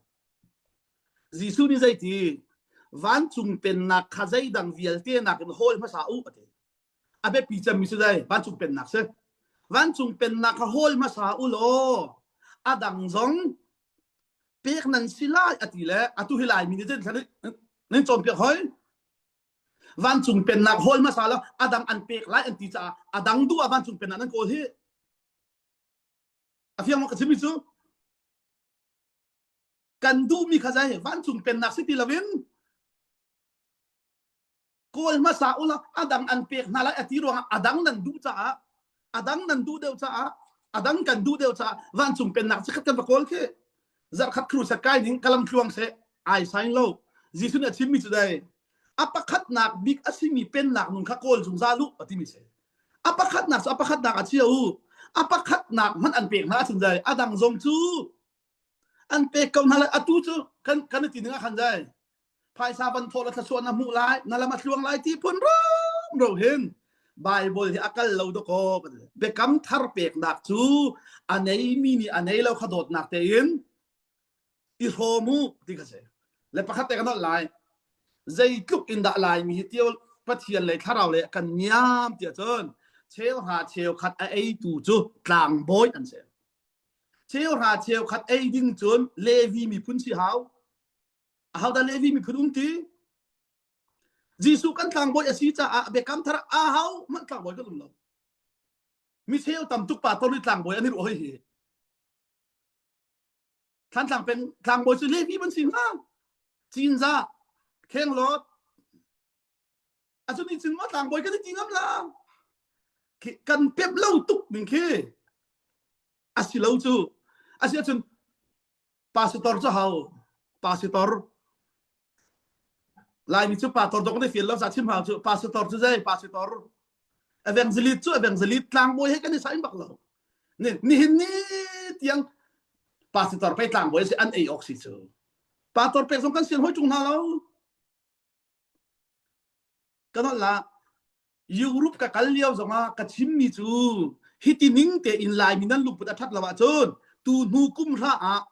Jesuh nih zeiti vancung pennak kha zeidang vialte nakin hawl hmasa u a ti a biapi cemmi cu zei vancung pennak si vancung pennak kha hawl hmasa u law a dang zong pek nan si lai a ti le atu hi Laimi nih nan cawnpiak hoi vancung pennak hawl hmasa lo a dang an pek lai an ti caah a dang duh ah vancung pennak nan kawl hi a fiang ka chimmi cu kan duhmi kha zei vancung pennak si ti loin kawl hmasa ula a dang an pek hna lai a ti ruangah a dang nan duh caah a dang nan duh deuh caah a dang kan duh deuh caah vancung pennak chikkhat kan va kawl khi zarhkhat crusade kai ning kalam tluang seh ai sign lo Jesuh nih a chimmi cu dai a pakhatnak bik a simi pennak nun kha kawl zungzal u a timi si a pakhatnak cu a pakhatnak a chia u a pakhatnak hmanh an pek hna ahcun zai a dang zong cu an pek ko hna lai atu cu kan kan i ti ning ah khan zai phaisa van thawh la thluachuah na hmuh lai na lam a thluang lai ti phun rom ro hin Bible hi a kal lo dakaw biakam thar peknak cu a neimi nih a nei lo kha dawtnak tein i hrawm u ti kha si le pakhat te ka nolh lai zeitluk in dah laimi hi tio Pathian lei thlarau lei kan niam tiah cun cheuhra cheukhat a eitu cu tlangbawi an si cheuhra cheukhat ei ding cun Levi miphun si hau ahodah Levi miphun um ti Jesuh kan tlangbawi a si caah biakam thar a hau hmanh tlangbawi kan um lo mi cheu tam tuk pa tor tlangbawi an i ruah hoi hi Thlantlang peng tlangbawi cu Levi ban si hnga Cinzah Khenglawt Acun cun maw tlangbawi kan i ti ngam la kan pep lo tuk ning khi asi lo cu asi ahcun pastor cu hau pastor Laimi cu pastor dok ne fial lo sa chim hau cu pastor cu zei pastor evangelist cu evangelist tlangbawi he kan i sain bak lo nihin ni tiang pastor pei tlangbawi si an ei awk si cu pastor pek zong kan sian hoi tung hna lo Kan la Europe ka kal lio zongah ka chimmi cu hiti ning tein Laimi nan lungput a ṭhat lo ahcun tu hnu kum hra ah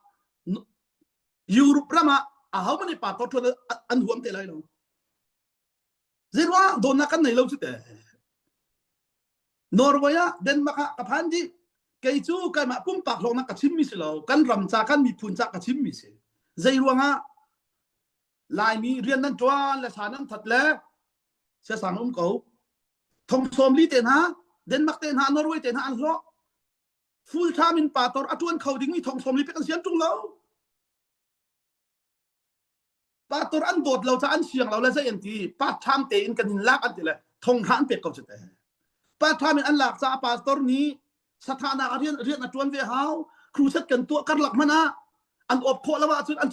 Europe ram ah ahohmanh nih pastor ṭuan an huam te lai lo. Zeiruang dawtnak kan nei lo cu te. Norway ah Denmark ah ka phan dih. Kei cu keimah pumpak hlawknak ka chimmi si lo. Kan ram ca kan miphun ca ka chimmi si. Zeiruang ah Laimi rian nan ṭuan le sa nan that le siasang um ko. Thong sawm li te hna, Denmark te hna, Norway te hna an hlawh. Full time in pastor a ṭuan kho dingmi thong sawm li pek an sian ṭung lo. Pastor an dawt lo ca an siang lo le zei an ti. Part time tein kan in lak an ti le thong hra an pek ko cu te. Part time in an lak caah pastor nih sathahnak ah rian rian a ṭuan ve hau. Crusade kan tuah karlak hmanh ah an awp khawh lo ahcun an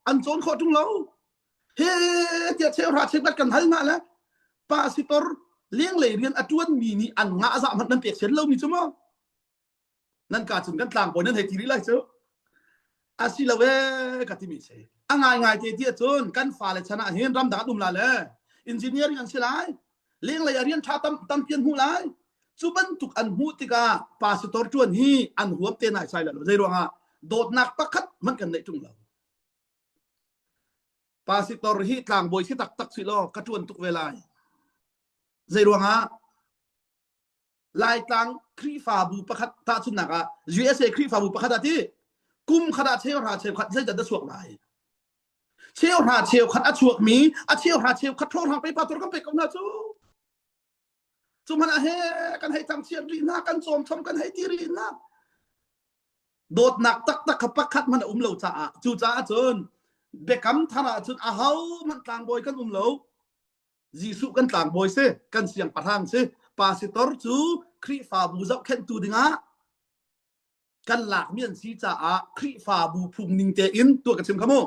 an cawn khawh ṭung lo. He tiah cheuhra cheukhat kan hal hna le pastor lenglei rian a ṭuanmi nih an ngah zah hmanh nan pek sian lomi cu maw? Nan ka cun kan tlangbawi nan hei ti rih lai cu. Asi lo ee ka timi si. A ngaingai te ti ahcun kan fale chan ah hin ramdang an um la le engineering an si lai. Lenglei ah rian ṭha tam tampi an hmuh lai. Cu bantuk an hmuh tikah pastor ṭuan hi an huam te nai sai lo. Zei ruangah dawtnak pakhat hmanh kan neih ṭung lo. Pastor hi tlangbawi si taktak si law ka ṭuan tuk ve lai. Zei ruangah Laitlang Khrihfabu pakhat tahchunhnak ah USA Khrihfabu pakhat ah ti kum khat ah cheuhra cheukhat zeizat dah chuak lai? Cheuhra cheukhat a chuakmi a cheuhra cheukhat hrawnghrang pe pastor kan pek ko hna cu. Cu hmanh ah he kan hei thangchiat rih hna kan cawm chom kan hei ti rih hna. Dawtnak taktak kha pakhat hmanh a um lo caah cucaah cun biakam thar ah cun aho hmanh tlangbawi kan um lo. Jesuh kan tlangbawi si, kan siangpahrang si. Pastor cu Khrihfabu zohkhenhtu dingah kan lakmi an si caah Khrihfabu phung ning tein tuah ka chim kha mu.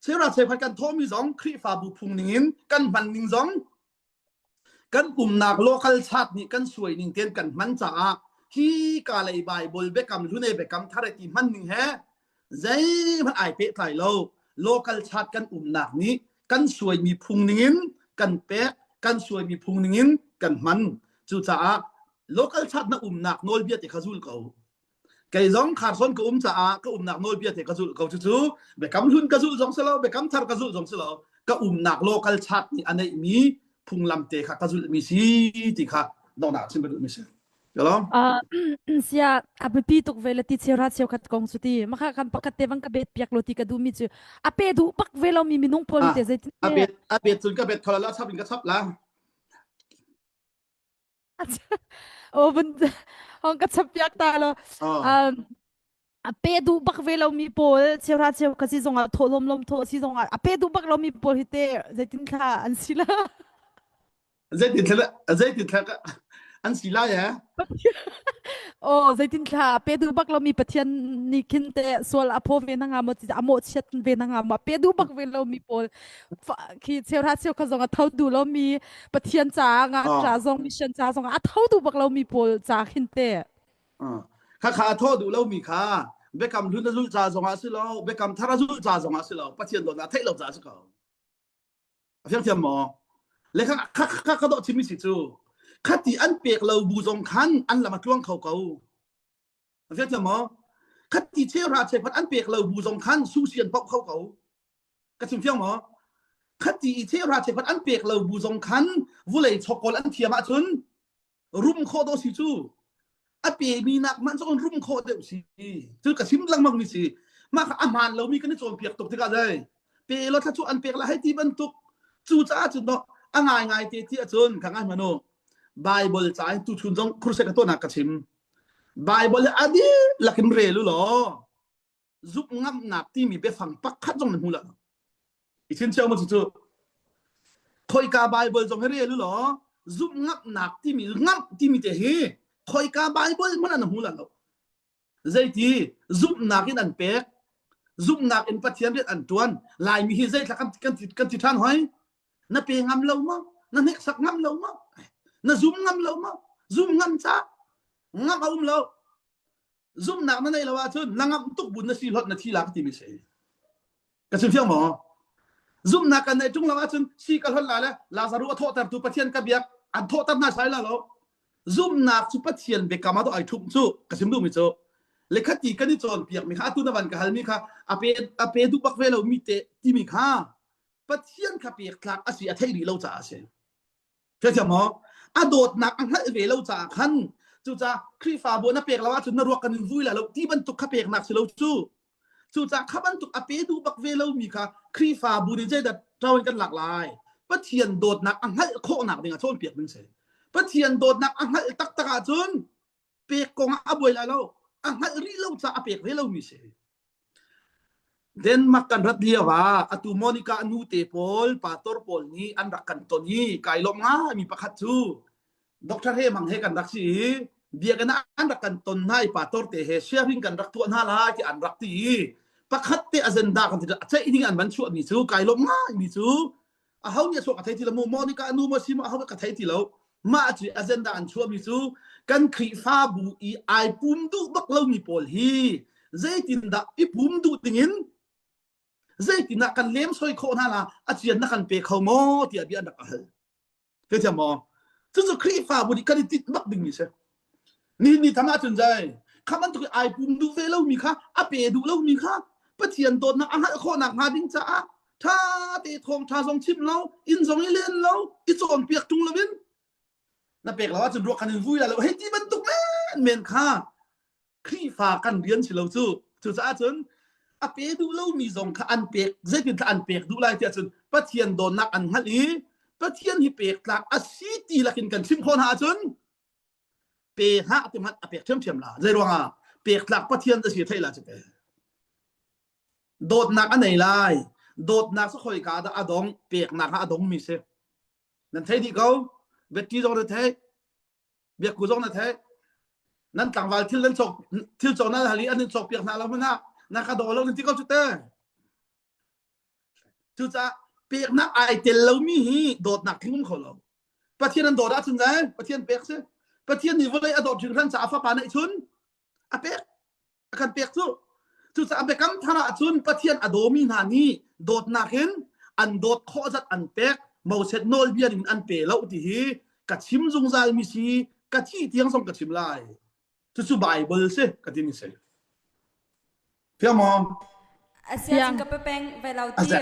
Cheuhra cheukhat kan thawhmi zong Khrihfabu phung ning in kan hman ning zong kan umnak local chat nih kan suai ning tein kan hman caah hi ka lei Bible biakam hlun e biakam thar e ti hman ning he zeihmanh ai pehtlai lo local chat kan umnak nih kan suaimi phung ningin kan pek kan suaimi phung ningin kan hman cucaah local chat na umnak nawlbia te kha zul ko kei zong kharson ka um caah ka umnak nawlbia te ka zulh ko cucu biakam hlun ka zulh zong si lo biakam thar ka zulh zong si lo ka umnak local chat nih a neihmi phunglam te kha ka zulhmi si ti kha donghnak chim ka duhmi si Uh, sia a biapi tuk ve le ti cheu ra cheu khat kong cu ti maka kan pakhat te bang ka bet piak lo ti ka du mi cu a pe duh bak ve lo mi minung pawl te zeitin a bet a bet cun ka bet khola la chap in ka chap la o bun hong ka chap piak ta lo um a pe duh bak ve lo mi pawl cheu ra cheu ka si zong ah tho lom lom tho si zong ah a pe duh bak lo mi pawl hi te zeitin thla an si la Zeitin thla zeitin thla an si lai eh? Oh, zeitin thla pe duh bak lomi Pathian nih khin te sual a phaw ve na nga maw a mawhchiat ve na nga maw pe duh bak ve lomi pawl khi cheuhra cheukhat zong a tho duh lomi Pathian caah ngakṭa zong mission ca zong a tho duh bak lomi pawl ca khin te. Kha kha a tho duh lomi kha biakam hlun a zulh ca zong ah si lo biakam thar a zulh ca zong ah si lo Pathian dawtnak theih lo ca si ko. A fiang maw? Le kha kha kha ka dawh chimmi si cu. Khati an pek lo bu zong khan an lam a tluang kho ko. A fiang maw? Khati cheuhra cheukhat an pek lo bu zong khan susi an poh kho ko. Ka chim fiang maw? Khati i cheuhra cheukhat an pek lo bu zong khan vulei chokkawl an thiam ahcun rum khawh dawh si cu a pemi nak hmanh cu rum khawh deuh si cu ka chim lengmang mi si mah kha a hmaan lomi kan i cawnpiak tuk tikah zei pe lo thla cu an pek la hei ti bantuk cu caah cun no a ngai ngai te ti ahcun ka ngai hmanu Bible ca in tuchun zong crusade ka tuahnak ka chim Bible hi a dihlak in rel u law zumh ngamnak timi biafang pakhat zong na hmu lo i chinchiah mu cu khoika bible zong hi rel u law zumh ngamnak timi ngamh timi te hi khoika bible hmanh na hmu lo zeiti zumhnak in an pek zumhnak in pathian rian an tuan laimi hi zeithla kan kan kan ti than hoi na pe ngam lo ma na hneksak ngam lo ma na zum ngam lo ma zum ngam ca ngam a um lo zumhnak na neih lo ahcun na ngamh tuk bu na si hlot na thi la ka timi si ka chim fiang maw zumhnak kan neih ṭung lo ahcun si ka hlot la le Lazaru a thawhtertu Pathian ka biak an thawhter hna sai la lo zumhnak cu Pathian biakam ah ai ṭhumh cu ka chim duhmi cu le khati kan i cawnpiak mi kha atu na van ka halmi kha a pe a pe duh bak ve lo mi te timi kha Pathian kha pek tlak a si a theih rih lo caah a si Theithiam maw? A dawtnak a hngalh ve lo caah khan cucaah Khrihfabu na pek lo ahcun na ruak kan in vui lai lo ti bantuk kha peknak si lo cu. Cucaah kha bantuk a pe duh bak ve lomi kha Khrihfabu nih zeidah ṭo in kan lak lai? Pathian dawtnak a hngalh khawhnak ding ah cawnpiak ding si. Pathian dawtnak a hngalh taktak ahcun pek kong ah a buai lai lo. A hngalh rih lo caah a pek ve lomi si. Denmark kan rat lio ah atu Monica nu te pawl pastor pawl nih an rak kan ton i kai lawm ngaimi pakhat cu Dr. He Mang he kan rak si i biakinn ah an rak kan ton hna i pastor te he sharing kan rak tuah hna lai ti an rak ti i pakhat te agenda kan ti a ceih ding an van chuahmi cu kai lawm ngaimi cu aho nih a chuah ka thei ti lo mu Monica nu maw si maw aho ka thei ti lo mah cu agenda an chuahmi cu kan Khrihfabu i ai pum duh bak lomi pawl hi zeitindah i pum duh dingin zeitindah kan lemsoi khawh hna la a cian na kan pe kho maw tiah bia an rak hal. Theithiam maw? Cucu Khrihfabu nih kan i tinh bak dingmi si. Nihin ni thang ahcun zai kha bantuk ai pum duh ve lomi kha a pe duh lomi kha Pathian dawtnak a hngalh khawhnak hnga ding caah ṭha te thawngṭha zong chim lo inn zong i len lo i cawnpiak ṭung loin na pek lo ahcun ruak kan in vui lai lo hei ti bantuk men men kha Khrihfa kan rian si lo cu. Cucaah cun a pe duh lomi zong kha an pek zeitin an pek duh lai tiah cun Pathian dawtnak an hngalh i Pathian hi pek tlak a si ti lakin kan chimh khawh hna ahcun pe hlah ti hmanh a pek ṭhiamṭhiam la. Zei ruangah pek tlak Pathian a si theih la cu pe. Dawtnak a nei lai. Dawtnak cu khoika dah a dong peknak ah a dongmi si. Nan thei dih ko. Betty zong na thei. Biakku zong na theih. Nan tlangval thil nan cawk thil cawk nan hal i an in cawk piak hna lo hmanh ah na ka daw lo nan ti ko cu te. Cucaah peknak ai tel lomi hi dawtnak tling um kho lo. Pathian an dawt ahcun zai Pathian pek si. Pathian nih vawlei a dawt hringhran caah fapa neih chun a pek. a kan pek cu cucaah biakam thar ah cun Pathian a dawmi hna nih dawtnak in an dawt khawh zat an pek Moses nawlbia in an pe lo ti hi ka chim zungzal mi si ka thi tiang zong ka chim lai cucu Bible si ka ti mi si fiang maw Asia cun ka pepeng ve lo ti.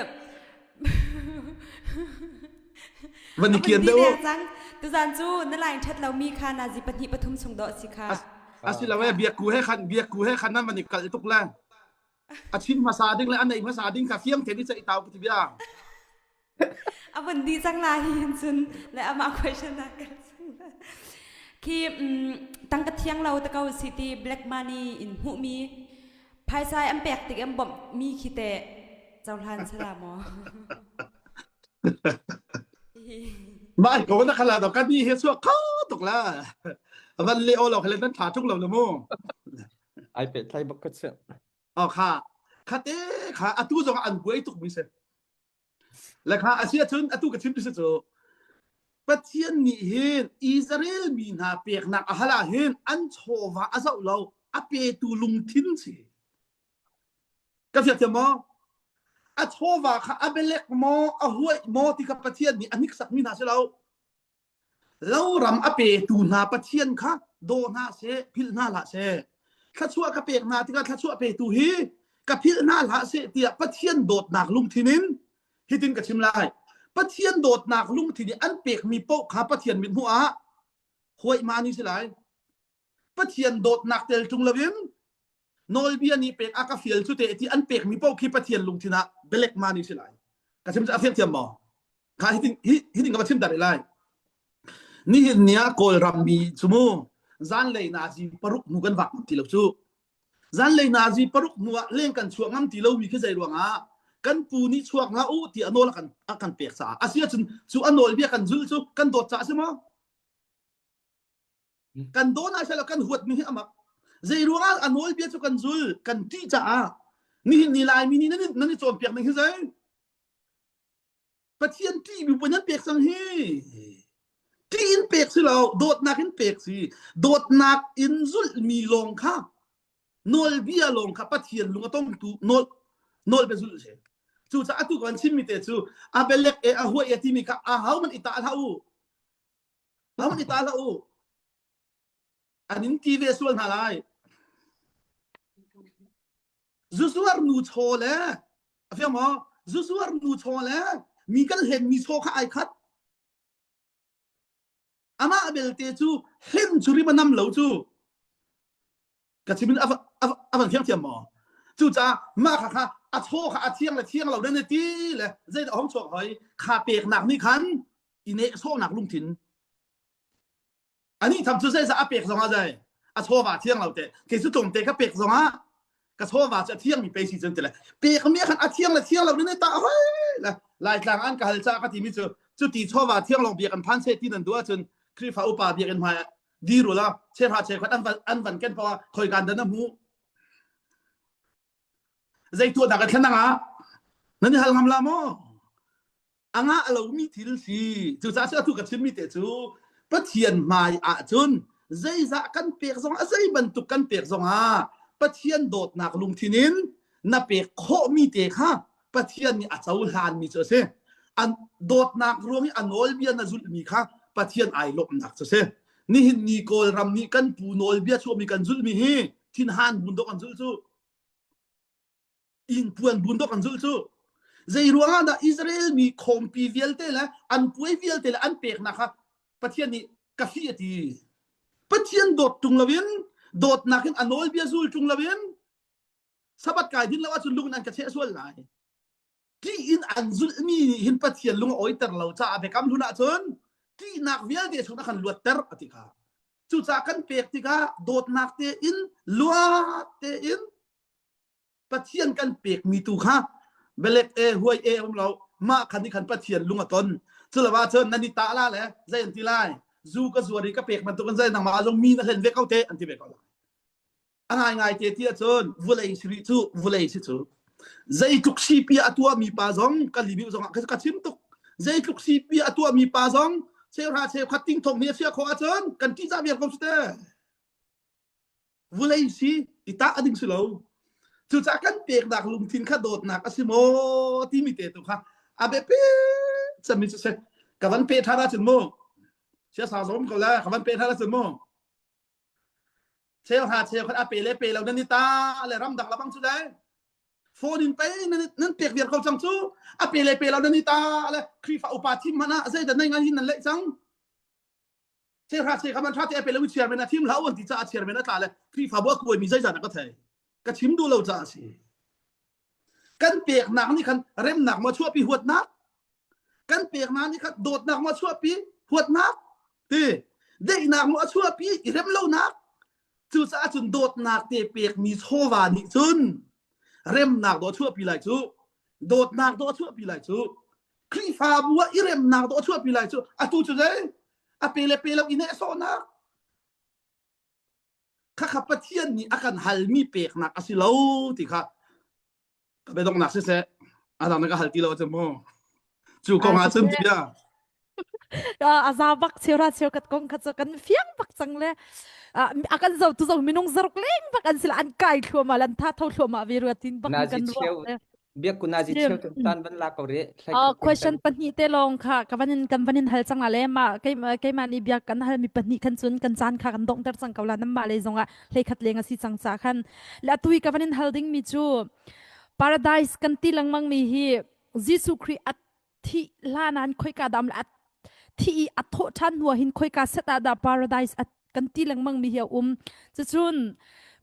Van i kian deuh. Cang. Tuzan cu na line ṭhat lomi kha nazi pahnih pathum chung dawh si kha. Asilo e biakku he khan biakku he khan nan van i kal tuk le. A chim hmasa ding le a nei hmasa ding kha fiang te ni cha i tau ka ti bia. A vun di cang la hi hin cun le amah question na kal cang la. Khi tangka thiang lo te ko si ti black money in hmuhmi phaisa an pek tik an bawmh mi khi te cohlan sala maw? Mai ko na khala do kan ni he chuak kho tuk la. Van le o lo khale nan tha tuk lo le mu. Ai pe thlai bak ka che. O kha khate kha atu zong an buai tuk mi se. Le kha a si ahcun atu ka chim ti si cu Pathian nih hin Israel mi hna peknak a hal ah hin an chawva a zoh lo a petu lungthin si. Ka fiak thiam maw? A chawva kha a belek maw a huaih maw ti kha Pathian nih a hniksakmi hna si lo. Loram a petu hna Pathian kha daw hna seh, philh hna hlah seh. Thluachuah ka pek hna tikah thluachuah petu hi ka philh hna hlah seh tiah Pathian dawtnak lungthin in hitin ka chim lai. Pathian dawtnak lungthin i an pekmi paoh kha Pathian mithmuh ah huaihma ni si lai. Pathian dawtnak tel ṭung loin nawlbia nih pek a ka fial cu te ti an pekmi paoh khi Pathian lungthin ah belek ma ni si lai. Ka chim cu a fiang thiam maw? Kha hitin hitin ka va chim ta rih lai. Nihin ni ah Kawlram mi cu mu zanlei nazi paruk hnu kan vak ngam ti lo cu. Zanlei nazi paruk hnu ah leng kan chuak ngam ti lomi khi zei ruangah kan pu nih chuak hlah u ti a nawl a kan a kan pek caah a si ahcun cu a nawlbia kan zul cu kan dawt caah a si maw? Kan dawn ah sela kan huat mi hi amak. Zei ruangah a nawlbia cu kan zul kan ṭih caah nihin ni Laimi nih nan nan i cawnpiak ning hi zei? Pathian ṭih mi pun an pek cang hi. Ṭih in pek si lo, dawtnak in pek si. Dawtnak in zulh mi lawng kha nawlbia lawng kha Pathian lung a tongtu nawl nawlbia zulh si. Cucaah atu kan chimmi te cu a belek e a huai e timi kha a hau man i ta hlah u. Hau man i ta hlah u. An in ti ve sual hna lai. Zuzuar nu chaw le a fiang maw? Zuzuar nu chaw le mi kan hlen mi chaw kha ai khat. Amah belte cu hlen cu rim a nam lo cu. Ka chim in a a van fiang thiam maw? Cucaah mah kha kha a chaw kha a thiang le thiang lo ne ti le zeidah hong chuak hoi kha peknak nih khan i nehsawhnak lungthin Anih tham cu zeizah a pek zongah zei a chawva thiang lo te kei cu tlawmte ka pek zongah ka chawva cu a thiangmi pei si cun ti le pek mi khan a thiang le thiang lo ne ta hoi le laitlang an ka hal ca ka timi cu cu ti chawva thiang long biak an phan se ti nan duh ahcun Khrihfa upa biakinn hmai dir ula chehra chekhat an van an van ken pawa khoi kan dan a hmu zei tuah dah ka thlen anga nan i hal ngam la maw A ngah lomi thil si. Cucaah cu atu ka chimmi te cu Pathian hmai ahcun zeizah kan pek zongah zei bantuk kan pek zongah Pathian dawtnak lungthin in na pek khawhmi te kha Pathian nih a cohlanmi cu a si. An dawtnak ruang i a nawlbia na zulhmi kha Pathian ai lawmhnak cu si. Nihin ni Kawlram nih kan pu nawlbia chuahmi kan zulhmi hi thinhan bun dawh kan zulh cu. Ingpuan bun dawh kan zulh cu. Zei ruangah dah Israel mi khawmpi vialte le an puai vialte le an peknak kha Pathian nih ka fih a ti. Pathian dawt ṭung loin dawtnak in a nawlbia zul ṭung loin Sabbath kai din lo ahcun lung in an ka cheh sual lai. Ṭih in an zulhmi nih hin Pathian lung a awiter lo caah biakam hlun ahcun ṭihnak vialte chung a kan luatter a ti kha. Cucaah kan pek tikah dawtnak tein luat tein Pathian kan pekmi tu kha belek e huai e um lo mah khan nih khan Pathian lung a ton. Culo ahcun nan i tah la le zei an ti lai zu ka zuar i ka pek bantuk in zei nangmah zong mi na hlen ve ko te an ti ve ko lai. A ngaingai te ti ahcun vulei si rih cu vulei si cu zeitluk sipi a tuahmi pa zong ka libiu zong ah ka chim tuk zeitluk sipi a tuahmi pa zong cheuhra cheukhat ting thong ni a chia khawh ahcun kan ṭihzah viar ko su te vulei si i tah a ding si lo cucaah kan peknak lungthin kha dawtnak a si maw timi te tu kha a biapi cemmi cu si ka van pe ṭhan ahcun mu siasa zom ko le ka van pe ṭhan ahcun mu Cheu hra cheu khat a pe le pe lo nan i ta le ramdang labang cu dai. Phone in pei nan nan pek viar ko cang cu. A pe le pe lo nan i ta le Khrihfa upa thim hmanh ah zeidah nei ngan hin nan leh cang. Cheu hra cheu kha man tha te a pe lo chairman a thim hlah an ti caah chairman a tla le Khrihfabu a kuaimi zeizah dah ka thei. Ka chim duh lo caah a si. Kan peknak nih khan remnak maw chuahpi huatnak? Kan peknak nih khan dawtnak maw chuahpi huatnak? Ti daihnak maw a chuahpi i rem lonak? Cucaah cun dawtnak te pekmi chawva nih cun remnak dawh a chuahpi lai cu. Dawtnak dawh a chuahpi lai cu. Khrihfabu ah i remnak dawh a chuahpi lai cu. Atu cu zei? A pe le pe lo i nehsawhnak. Khakha Pathian nih a kan halmi peknak a si lo ti kha ka biadonghnak siseh a dang na ka hal ti lo ahcun mu cu kong ah cun bia a za bak cheu ra cheu kat kong kha cu kan fiang bak cang le a kan zo tu zo minung zaruk leng bak an sila an kai thluahmah lan tha tho thluahmah ve ruatin bak kan ruah Biak kunazi cheu tu tan van la ko ri. Uh, question pahnih te lawng kha ka van in kan van in hal cang la le ma kei keimah nih biak kan hal mi pahnih khan cun kan caan kha kan donghter cang ko la nan mah le zong ah hleikhat leng a si cang ca khan le atui ka van in hal ding mi cu paradise kan ti lengmang mi hi Jesuh Khrih a thih hlan an khoika dam la thi i a thawh ṭhan hnu ah hin khoika set ah dah paradise a kan ti lengmang mi hi a um cucun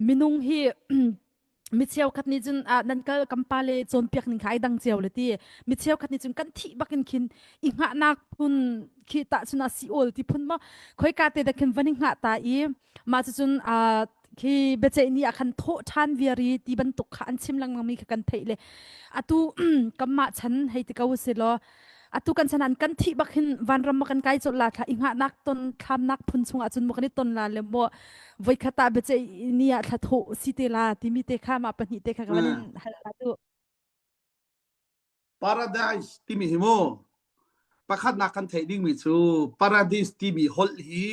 minung hi mi cheukhat nih cun ah nan kal kan pale cawnpiak ning kha ai dang cio le ti mi cheukhat nih cun kan thih bakin khin i hngahnak phun khi tah cun a si ol ti phun maw khoika te da khin van i hngah ta i mah cucun ah khi biaceih ni ah khan thawh ṭhan viar i ti bantuk kha an chim lengmang mi kha kan theih le atu kanmah chan hei ti ko si law atu kan chan an kan thih bak hin vanram ma kan kai colh la thla i hngahnak ton thlamnak phun chungah cun mu kan i ton la le mo voikhat ah biaceih ni ah thla thawh si te la timi te kha ma pahnih te kha ka van in hal la tu Paradise timi hi mu pakhatnak kan theih dingmi cu paradise timi holh hi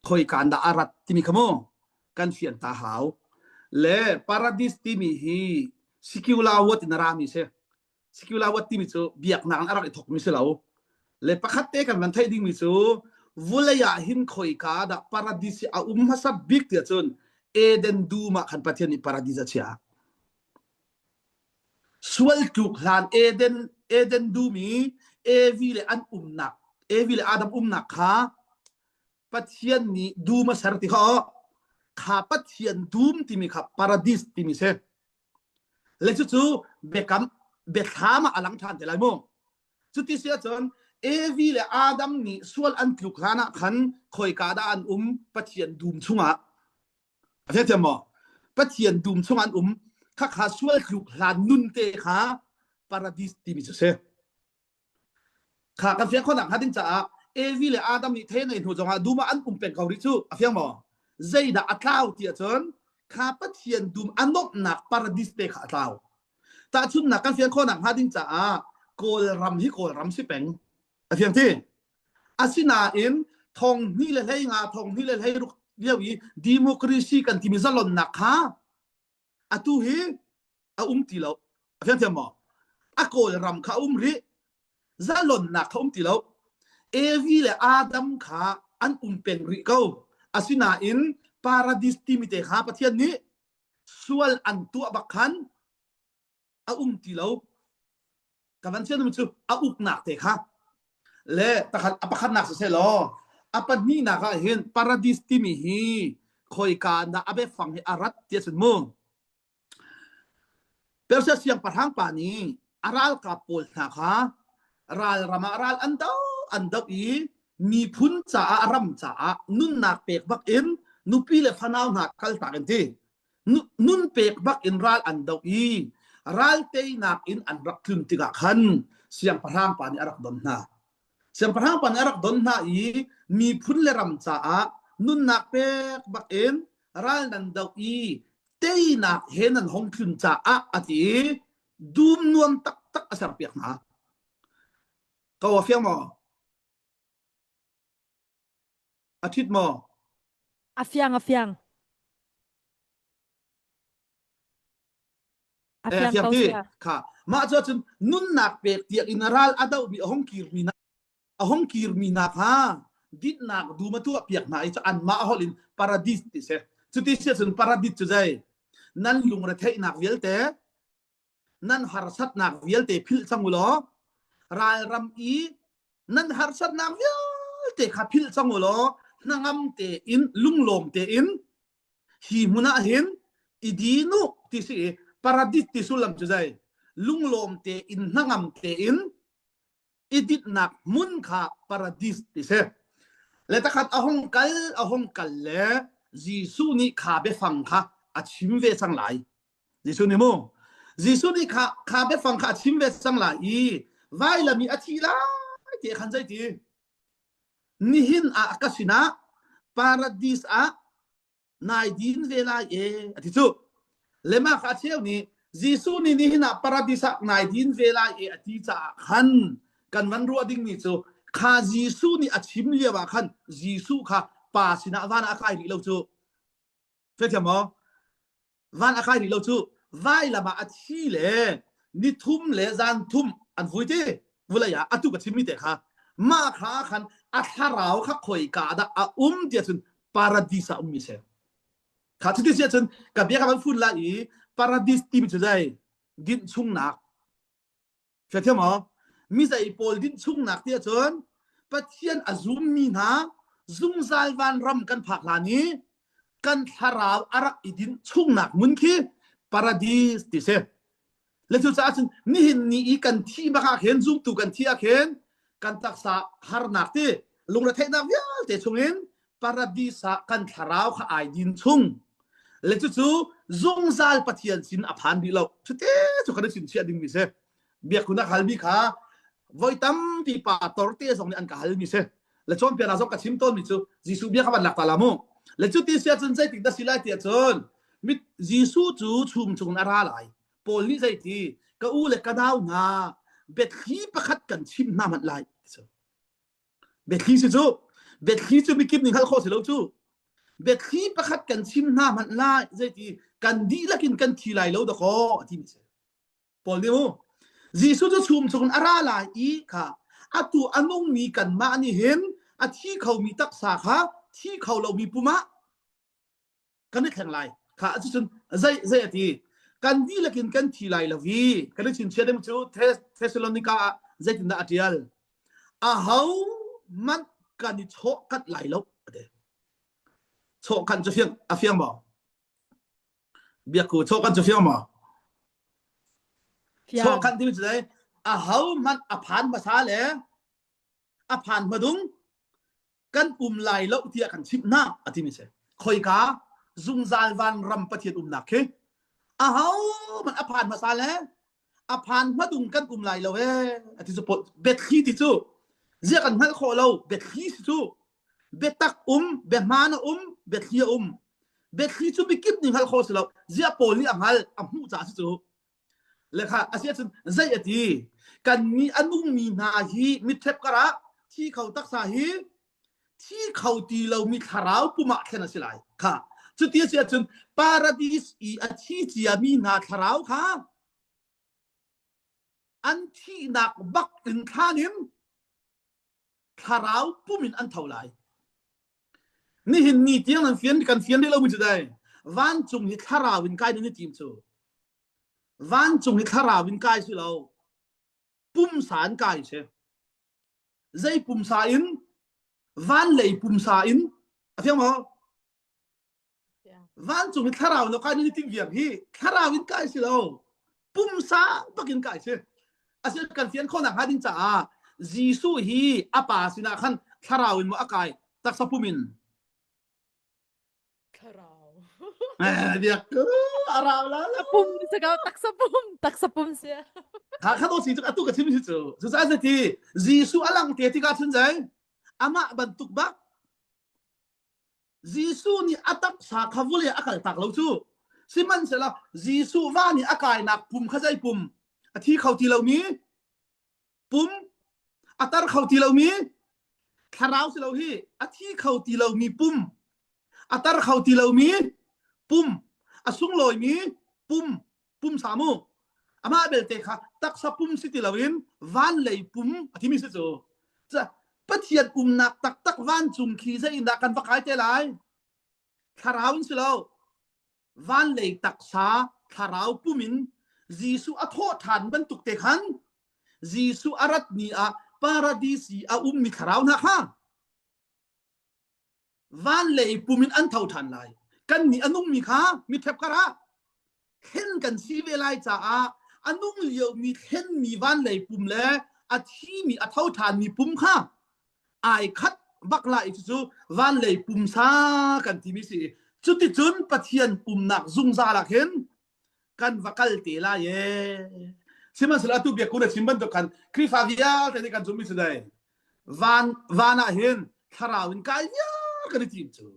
khoikaan dah a rat timi kha mu kan fian ta hau le paradise timi hi secular word in a rami si secular word timi cu biaknak in a rak i thokmi si lo le pakhat te kan van theih dingmi cu vulei ah hin khoika dah paradise a um hmasa bik tiah cun Eden dum ah khan Pathian nih paradise a chiah Sual tluk hlan Eden Eden dum i Evi le an umnak Evi le Adam umnak kha Pathian nih dum a ser ti kha kha Pathian dum timi kha paradis timi si. Le cucu biakam biathlam ah a lang ṭhan te lai mu. Cuti si ahcun Evi le Adam nih sual an tluk hlan ah khan khoika dah an um Pathian dum chungah A theithiam maw? Pathian dum chung an um khakha sual tluk hlan nun te kha paradis timi cu si. Kha kan fiang khonak hnga ding caah Evi le Adam nih the nei hnu zongah dum ah an um peng ko rih cu a fiang maw? Zeidah a tlau ti ahcun kha Pathian dum a nuamhnak paradis te kha a tlau. Tahchunhnak kan fiang khawhnak hnga ding caah Kawlram hi Kawlram si peng. A fiang ti? Asinain thong hnih le 15 thong hnih le 16 lio i democracy kan timi zalonnak kha atu hi a um ti lo. A fiang thiam maw? A Kawlram kha a um rih. Zalonnak kha um ti lo. Evi le Adam kha an um peng rih ko. Asinain paradis timi te kha Pathian nih sual an tuah bak khan a um ti lo. Ka van chian cu a uknak te kha le takhat a pakhatnak siseh law a pahnihnak ah hin paradis timi hi khoika dah a biafang hi a rat ti a mu. Persia siangpahrang pa nih a ralkap pawl hna kha ralram ah ral an do an doh i miphun caah ram caah nunnak pek bak in nupi le fanau hna kaltak in ti nun pek bak in ral an doh i ral teinak in an rak tlun tikah khan siangpahrang pa nih a rak don hna. Siangpahrang pa nih a rak don hna i miphun le ram caah nunnak pek bak in ral nan doh i teinak he nan hong tlun caah a ti i dum nuam taktak a serpiak hna. Ko a fiang maw? A ṭhit maw? A fiang a fiang. A Eh, fiang fiang ko ti. sia. Kha. Mah cu cun nunnak pek tiang in ral a dohmi a hong kirmi na a hong kirmi hna kha dinnak dum a tuah piak hna i cu anmah holh in paradis ti si. Cuti si cun paradis cu zei? Nan lungretheihnak vialte nan harsatnak vialte philh cang u law ralram i nan harsatnak vialte kha philh cang u law hnangam tein lunglawm tein hi hmun ah hin i din u ti si i paradis ti sullam cu zei lunglawm tein hnangam tein i dinhnak hmun kha paradis ti si le takhat a hung kal a hung kal le Jesuh nih kha biafang kha a chim ve cang lai Jesuh nih mu Jesuh nih kha kha biafang kha a chim ve cang lai i vailam i a thi lai ti khan zei ti nihin ah ka sinah paradis ah nai din ve lai e a ti cu lema kha cheu nih Jesuh nih nihin ah paradis ah nai din ve lai e a ti caah khan kan van ruah dingmi cu kha Jesuh nih a chim lio ah khan Jesuh kha pa sinah van ah a kai rih lo cu Fiathiam maw? Van a kai rih lo cu vailam ah a thi le nithum le zan thum an vui ti vulei ah atu ka chimmi te kha mah kha khan a thlarau kha khoika dah a um tiah cun paradis ah ummi si kha cuti si ahcun ka bia ka van fun lai i paradis timi cu zei dinh chungnak Fiathiam maw? Mi zei pawl dinh chungnak ti ahcun Pathian a zummi hna zungzal vanram kan phak hlan i kan thlarau a rak i dinh chungnak hmun khi paradis ti si. Le cucaah cun nihin ni i kan thih bak ah khin zumtu kan thih ah khin kan taksa harnak ti lungretheihnak vialte chungin paradis ah kan thlarau kha ai din chung le cucu zungzal Pathian sin a phan rih lo cute cu kan i chimchiah dingmi si biakun a halmi kha voi tampi pa torte zong nih an ka halmi si le cawnpiaknak zong ka chim tawnmi cu Jesuh bia kha van lak ta la mu le cu ti si ahcun zeitik dah si lai ti ahcun mit Jesuh cu chum chung in a ra lai Paul nih zeiti ka u le ka nau hna biathli pakhat kan chim hna hmanh lai Biathli si cu biathli cu mikip nih hngalh khawh si lo cu biathli pakhat kan chim hna hmanh lai zeiti kan dihlak in kan thi lai lo dakaw a timi si Paul nih mu Jesuh cu chum chung in a ra lai i kha atu a nungmi kanmah nih hin a thi khomi taksa kha thi kho lomi pum ah kan i thleng lai kha cucun zei zei a ti kan dihlak in kan thi lai lo i kan i chinchiah ding cu Thessalonica ah zeitindah a tial aho hmanh kan i chawh kanh lai lo a ti chawh kanh cu fiang a fiang maw biakku chawh kanh cu fiang maw chawh kanh timi cu zei aho hmanh a phan hmasa le a phan hmadung kan um lai lo tiah kan chimh hna a timi si khoika zungzal van ram pathian umnak khi aho man a phan hmasa le a phan hmadung kan um lai lo e a ti cu biathli ti cu zia kan hngalh khawh lo biathli si cu biatak um biahmaan a um biathli a um biathli cu mikip nih hngalh khawh si lo zia paul nih a hngal a hmuh caah si cu Le kha a si ahcun zei a ti kan mi a nungmi hna hi mitṭhep karah thi kho taksa hi thi kho ti lomi thlarau pum ah thlen a si lai kha cuti a si ahcun paradis i a thi ciami hna thlarau kha. An thihnak bak in thlan in thlarau pum in an tho lai. Nihin ni tiang an fian kan fian rih lomi cu dai vancung hi thlarau in kai nan i tim cu. Vancung hi thlarau in kai si lo. Pumsa in kai si. Zei pumsa in? Van lei pumsa in. A fiang maw? Vancung hi thlarau na kai ni tim viar hi thlarau in kai si lo pumsa bakin kai si asil kan fian khawnak hnga ding caah Jesuh hi a pa sinah khan thlarau in maw a kai taksa pum in thlarau biak arau la la pum si ko taksa pum taksa pum si kha kha to si cu atu ka chim si cu cu ca ti Jesuh alang te tikah cun zai amah bantuk bak Jesuh nih a taksa kha vawlei a kaltak lo cu. Sihmanhsehlaw Jesuh va nih a kainak pum kha zei pum? A thi kho ti lomi pum, a tar kho ti lomi thlarau si lo hi, a thi kho ti lomi pum, a tar kho ti lomi pum, a sunglawimi pum, pumsa mu. Amah belte kha taksa pum si ti loin van lei pum a thimi si cu. Pathian umnak taktak vancung khi zeiindah kan va kai te lai? Thlarau in si lo. Van lei taksa thlarau pum in Jesuh a thawh ṭhan bantuk te khan Jesuh a rat ni ah paradis i a ummi thlarau hna kha Van lei pum in an tho ṭhan lai. Kannih a nungmi kha miṭhep karah thlen kan si ve lai caah a nung liomi thlenmi van lei pum le a thimi a tho ṭhanmi pum kha ai khat bak lai cucu van lei pumsa kan timi si. Cuticun Pathian pumnak zungzal ah khin kan va kal te lai ee. Sihmanhsehlaw atu biakku na chim bantuk khan Khrihfa vialte nih kan zumhmi cu dai van van ah hin thlarau in kai viar kan i tim cu.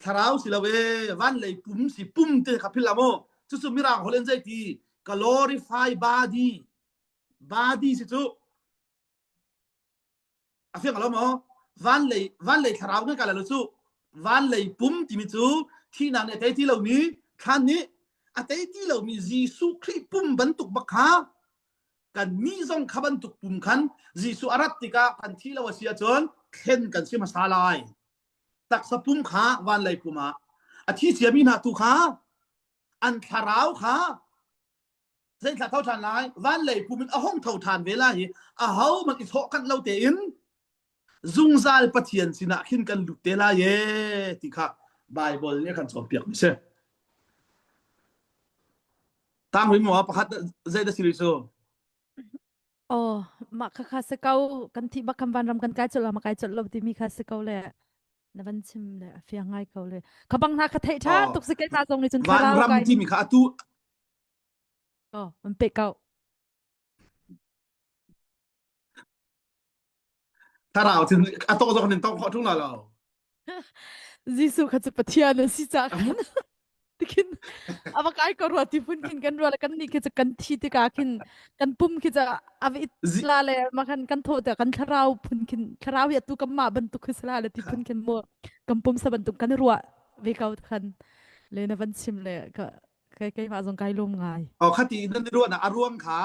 Thlarau si lo ee van lei pum si pum te kha phil la mu. Cucu mirang holh in zei ti glorify body body si cu A fiang lo maw? Van lei van lei thlarau kan kai lo cu van lei pum timi cu thihnak nih a tei ti lomi thlan nih a tei ti lomi Jesuh Khrih pum bantuk bak kha kan nih zong kha bantuk pum khan Jesuh a rat tikah kan thi lo a si ahcun thlen kan si hmasa lai. Taksa pum kha van lei pum ah a thi ciami hna tu kha an thlarau kha Zeithla tho ṭhan lai? Van lei pum in a hung tho ṭhan ve lai i aho hmanh i chawhkanh lo tein zungzal Pathian sinah khin kan lut te lai e ti kha Baibal nih a kan cawnpiak mi si. Tang rin maw pakhat zei dah si rih cu? Oh, mah kha kha si ko kan thih bak kan van ram kan kai colh ma kai colh lo timi kha si ko le na van chim le a fiang ngai ko le kha bang hna kha theih ṭha Oh, tuk si ke ta zong nih cun van thlarau ram kai timi kha atu Oh, an pe ko. Thlarau cun a tawh zong in tawng khawh ṭung la lo. Jesuh kha cu Pathian a si ca khan tikin ava kai ko rua ti phun khin kan rua le kan nih khi cu kan thi tikah khin kan pum khi cu ava it la le ma khan kan thaw te kan thlarau phun khin thlarau hi atu kan mah bantuk khi sala le ti phun khin mu kan pum sa bantuk kan ruah ve ko khan le na van chim le ka Kei keimah zong kai lawm ngai. Oh, khati nan i ruahnak a ruang kha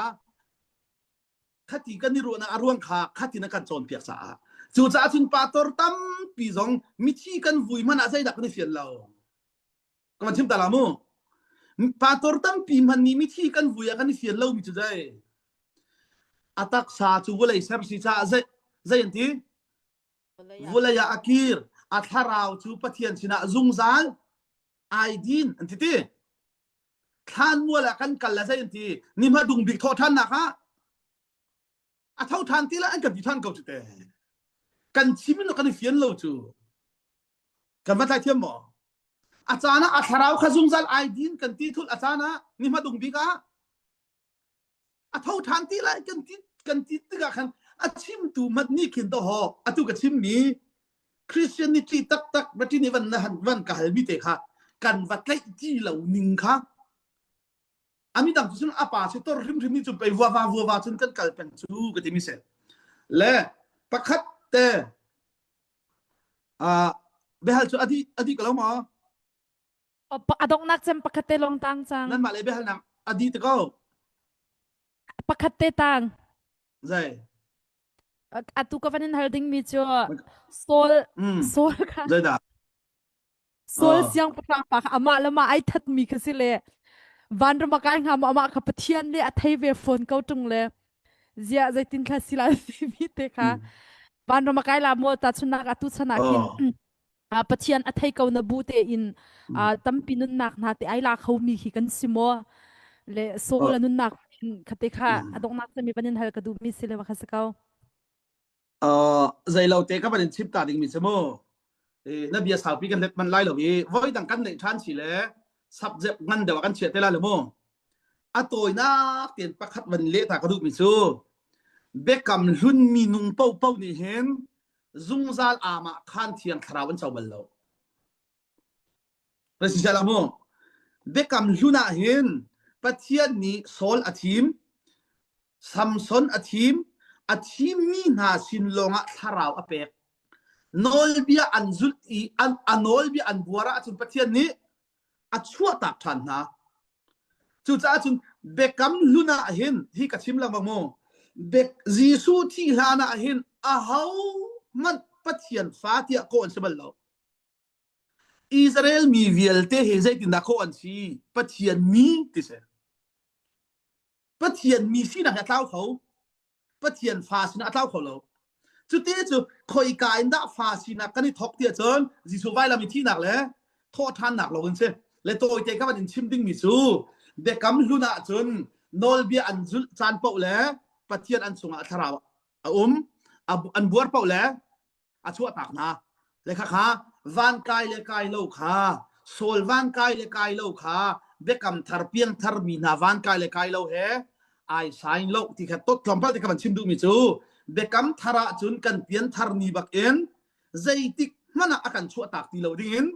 khati kan i ruahnak a ruang kha khati na kan cawnpiak caah cucaah cun pastor tampi zong mithi kan vui hmanh ah zeidah kan i fian lo ka van chim ta la mu pastor tampi hmanh nih mithi kan vui ah kan i fian lo mi cu zei a taksa cu vawlei ser si caah zei zei an ti Vulei ah a kir, a thlarau cu Pathian sinah zungzal ai din an ti ti. Thlanmual ah kan kal la zei an ti. Ni hmadung bik thawh ṭhannak ah a tho ṭhan ti la an kan ti ṭhan ko cu te. Kan chim in kan i fian lo cu. Kan va tlai thiam maw? A caan ah a thlarau kha zungzal ai din kan ti thul a caan ah ni hmadung bik ah a tho ṭhan ti lai kan ti kan ti tikah khan a chimtu mat nih khin to ho atu ka chimmi Christianity taktak va ṭin i van na han van ka halmi te kha kan va tlaih ti lo ning kha ami dang cu cun a pa si tor hrimhrim ni cu pei vuava vuava cun kan kal peng cu ka ti mi si le pakhat te uh, biahal cu adi adi ko lo maw A donghnak cem pakhat te lawng tang cang. Nanmah le biahalnak a dih te ko. Pakhat te tang. Zai. Atu ka van in hal ding mi cu Saul Mm. Saul kha Zeidah? Saul Oh. siangpahrang pa kha amah le mah ai that mi kha si le vanram a kai hnga maw amah kha Pathian le a thei ve fawn ko tung le ziah zeitin thla si lai timi te kha Mm. vanram a kai la maw ta chunak atu chan ah khin Oh. Pathian a thei ko na bu te in tampi nunnak hna te ai la kho mi khi kan si maw le Saul a nunnak khate kha a donghnak cemi van in hal ka duh mi si le kha si ko Zei lo te ka van in chim ta ding mi si mu na bia saupi kan let man lai lo i voi dang kan neih ṭhan si le subject ngan deuh kan chiah te lai lo mu a tawinak tein pakhat van leh ta ka duh mi cu biakam hlun mi nung popo nih hin zungzal amah khan thiang thlarau an co bal lo Rasi mu biakam hlun ah hin Pathian nih Saul a thim Samson a thim a thimmi hna sin lawngah thlarau a pek nawlbia an zulh i an a nawlbia an buar ahcun Pathian nih a chuahtak ṭhan hna. Cucaah cun biakam hlun ah hin hi ka chim lengmang mu Bek Jesuh thih hlan ah hin aho hmanh Pathian fa tiah kawh an si bal lo. Israel mi vialte hi zeitindah kawh an si? Pathian mi ti si. Pathian mi sinak hi a tlau kho. Pathian fa sinah a tlau kho lo. Cuti cu khoika in dah fa sinak kan i thawk tiah cun Jesuh vailam i thihnak le thawhṭhannak lo in si. Le tawite ka van in chim dingmi cu biakam hlun ah cun nawlbia an zulh caan paoh le Pathian an chungah thlarau a um an buar paoh le a chuahtak hna le khakha van kai le kai lo kha Saul van kai le kai lo kha biakam thar piang thar mi hna van kai le kai lo he ai sign lo ti kha tot tlawmpal ti kha van chim duh mi cu biakam thar ah cun kan pian thar ni bak in zeitik hmanh ah a kan chuahtak ti lo ding in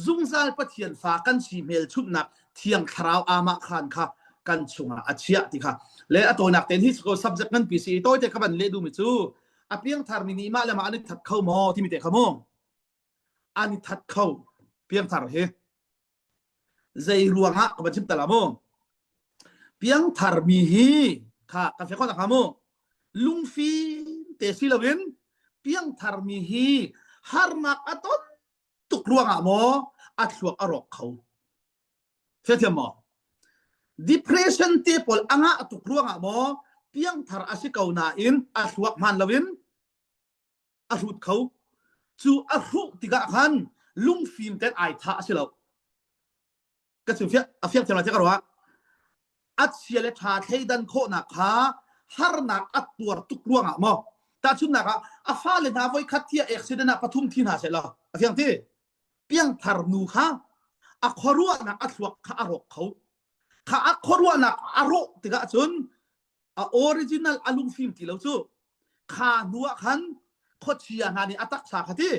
zungzal Pathian fa kan si hmelchunhnak Thiang Thlarau amah khan kha kan chungah a chiah ti kha le a tawinak ten hi ko subject nganpi si tawite ka van leh duhmi cu a piangthar mi nih mah le mah an i that kho maw timi te kha mu an i that kho piangthar hi zei ruangah ka van chim ta la mu piangthar mi hi kha kan fe khawh ta kha mu lungfim te si loin piangthar mi hi harnak a ton tuk ruangah maw a thluak a rawk kho Thiathiam maw depression te pawl a ngah tuk ruangah maw piangthar a si ko nain a thluak hman loin a hrut kho cu a hruh tikah khan lungfim ten ai tha a si lo ka chim fiak a fiak thiam lai ka ruah a chia le ṭha thleidan khawhnak kha harnak a tuar tuk ruangah maw tahchunhnak ah a fale hna voikhat thi accident ah pathum thi hna seh law a fiang ti piangthar nu kha a khuaruahnak a thluak kha a rawk kho kha a khuaruahnak a rawh tikah cun a original a lungfim ti lo cu kha hnu ah khan khuachia hna nih a taksa kha ti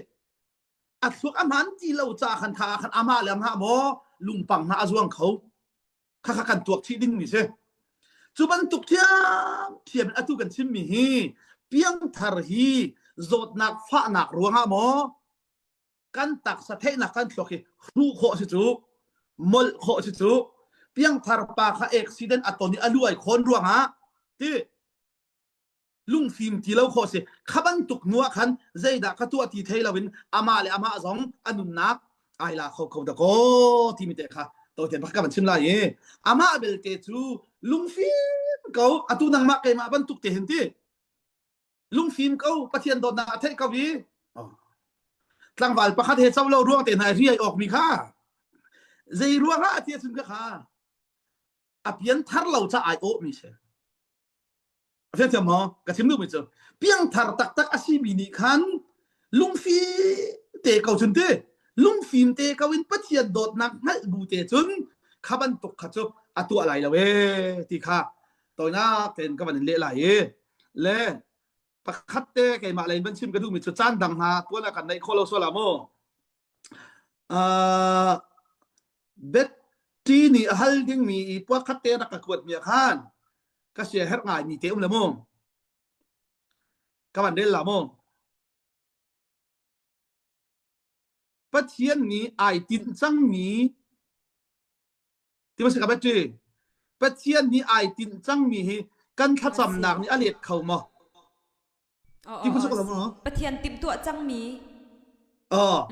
a thluak a hman ti lo ca khan kha khan amah le amah maw lungpang hna a zuang kho kha kha kan tuak chih ding mi si cu bantuk thiam thiam in atu kan chim mi hi piangthar hi zawtnak fahnak ruangah maw kan taksa theihnak kan thluak hi hruh khawh si cu molh khawh si cu piangthar pa kha accident a ton i a lu ai khawn ruangah ti lungfim ti lo khawh si kha bantuk hnu ah khan zeidah ka tuah ti thei loin amah le amah zong a nunnak ai la kho kho da ko timi te kha to te bak ka van chim lai i amah belte cu lungfim ko atu nangmah keimah bantuk te hin ti lungfim ko pathian dawtnak a theih ko i tlangval pakhat he co lo ruang te hna riai awk mi kha zei ruangah a ti cun ka kha a pianthar lo ca ai awh mi si a fiang maw ka chim duhmi cu piangthar taktak a si mi nih khan lungfim te ko cun ti lungfim te ko in Pathian dawtnak hngalh bu te cun kha bantuk kha cu a tuah lai lo ee ti kha toinak tein ka van in leh lai i le pakhat te keimah lei van chim ka duhmi cu caan dang hna tuan ah kan neih khawh lo sual ah mu Uh, Betty nih a hal dingmi i puakhat te rak ka kuatmi ah khan ka sia herh ngaimi te um le mu. Ka van rel la mu. Pathian nih ai tinh cangmi ti ma si ka Betty? Pathian nih ai tinh cangmi hi kan thlacamnak nih a let kho maw? Ti Pathian timhtuah cangmi Oh,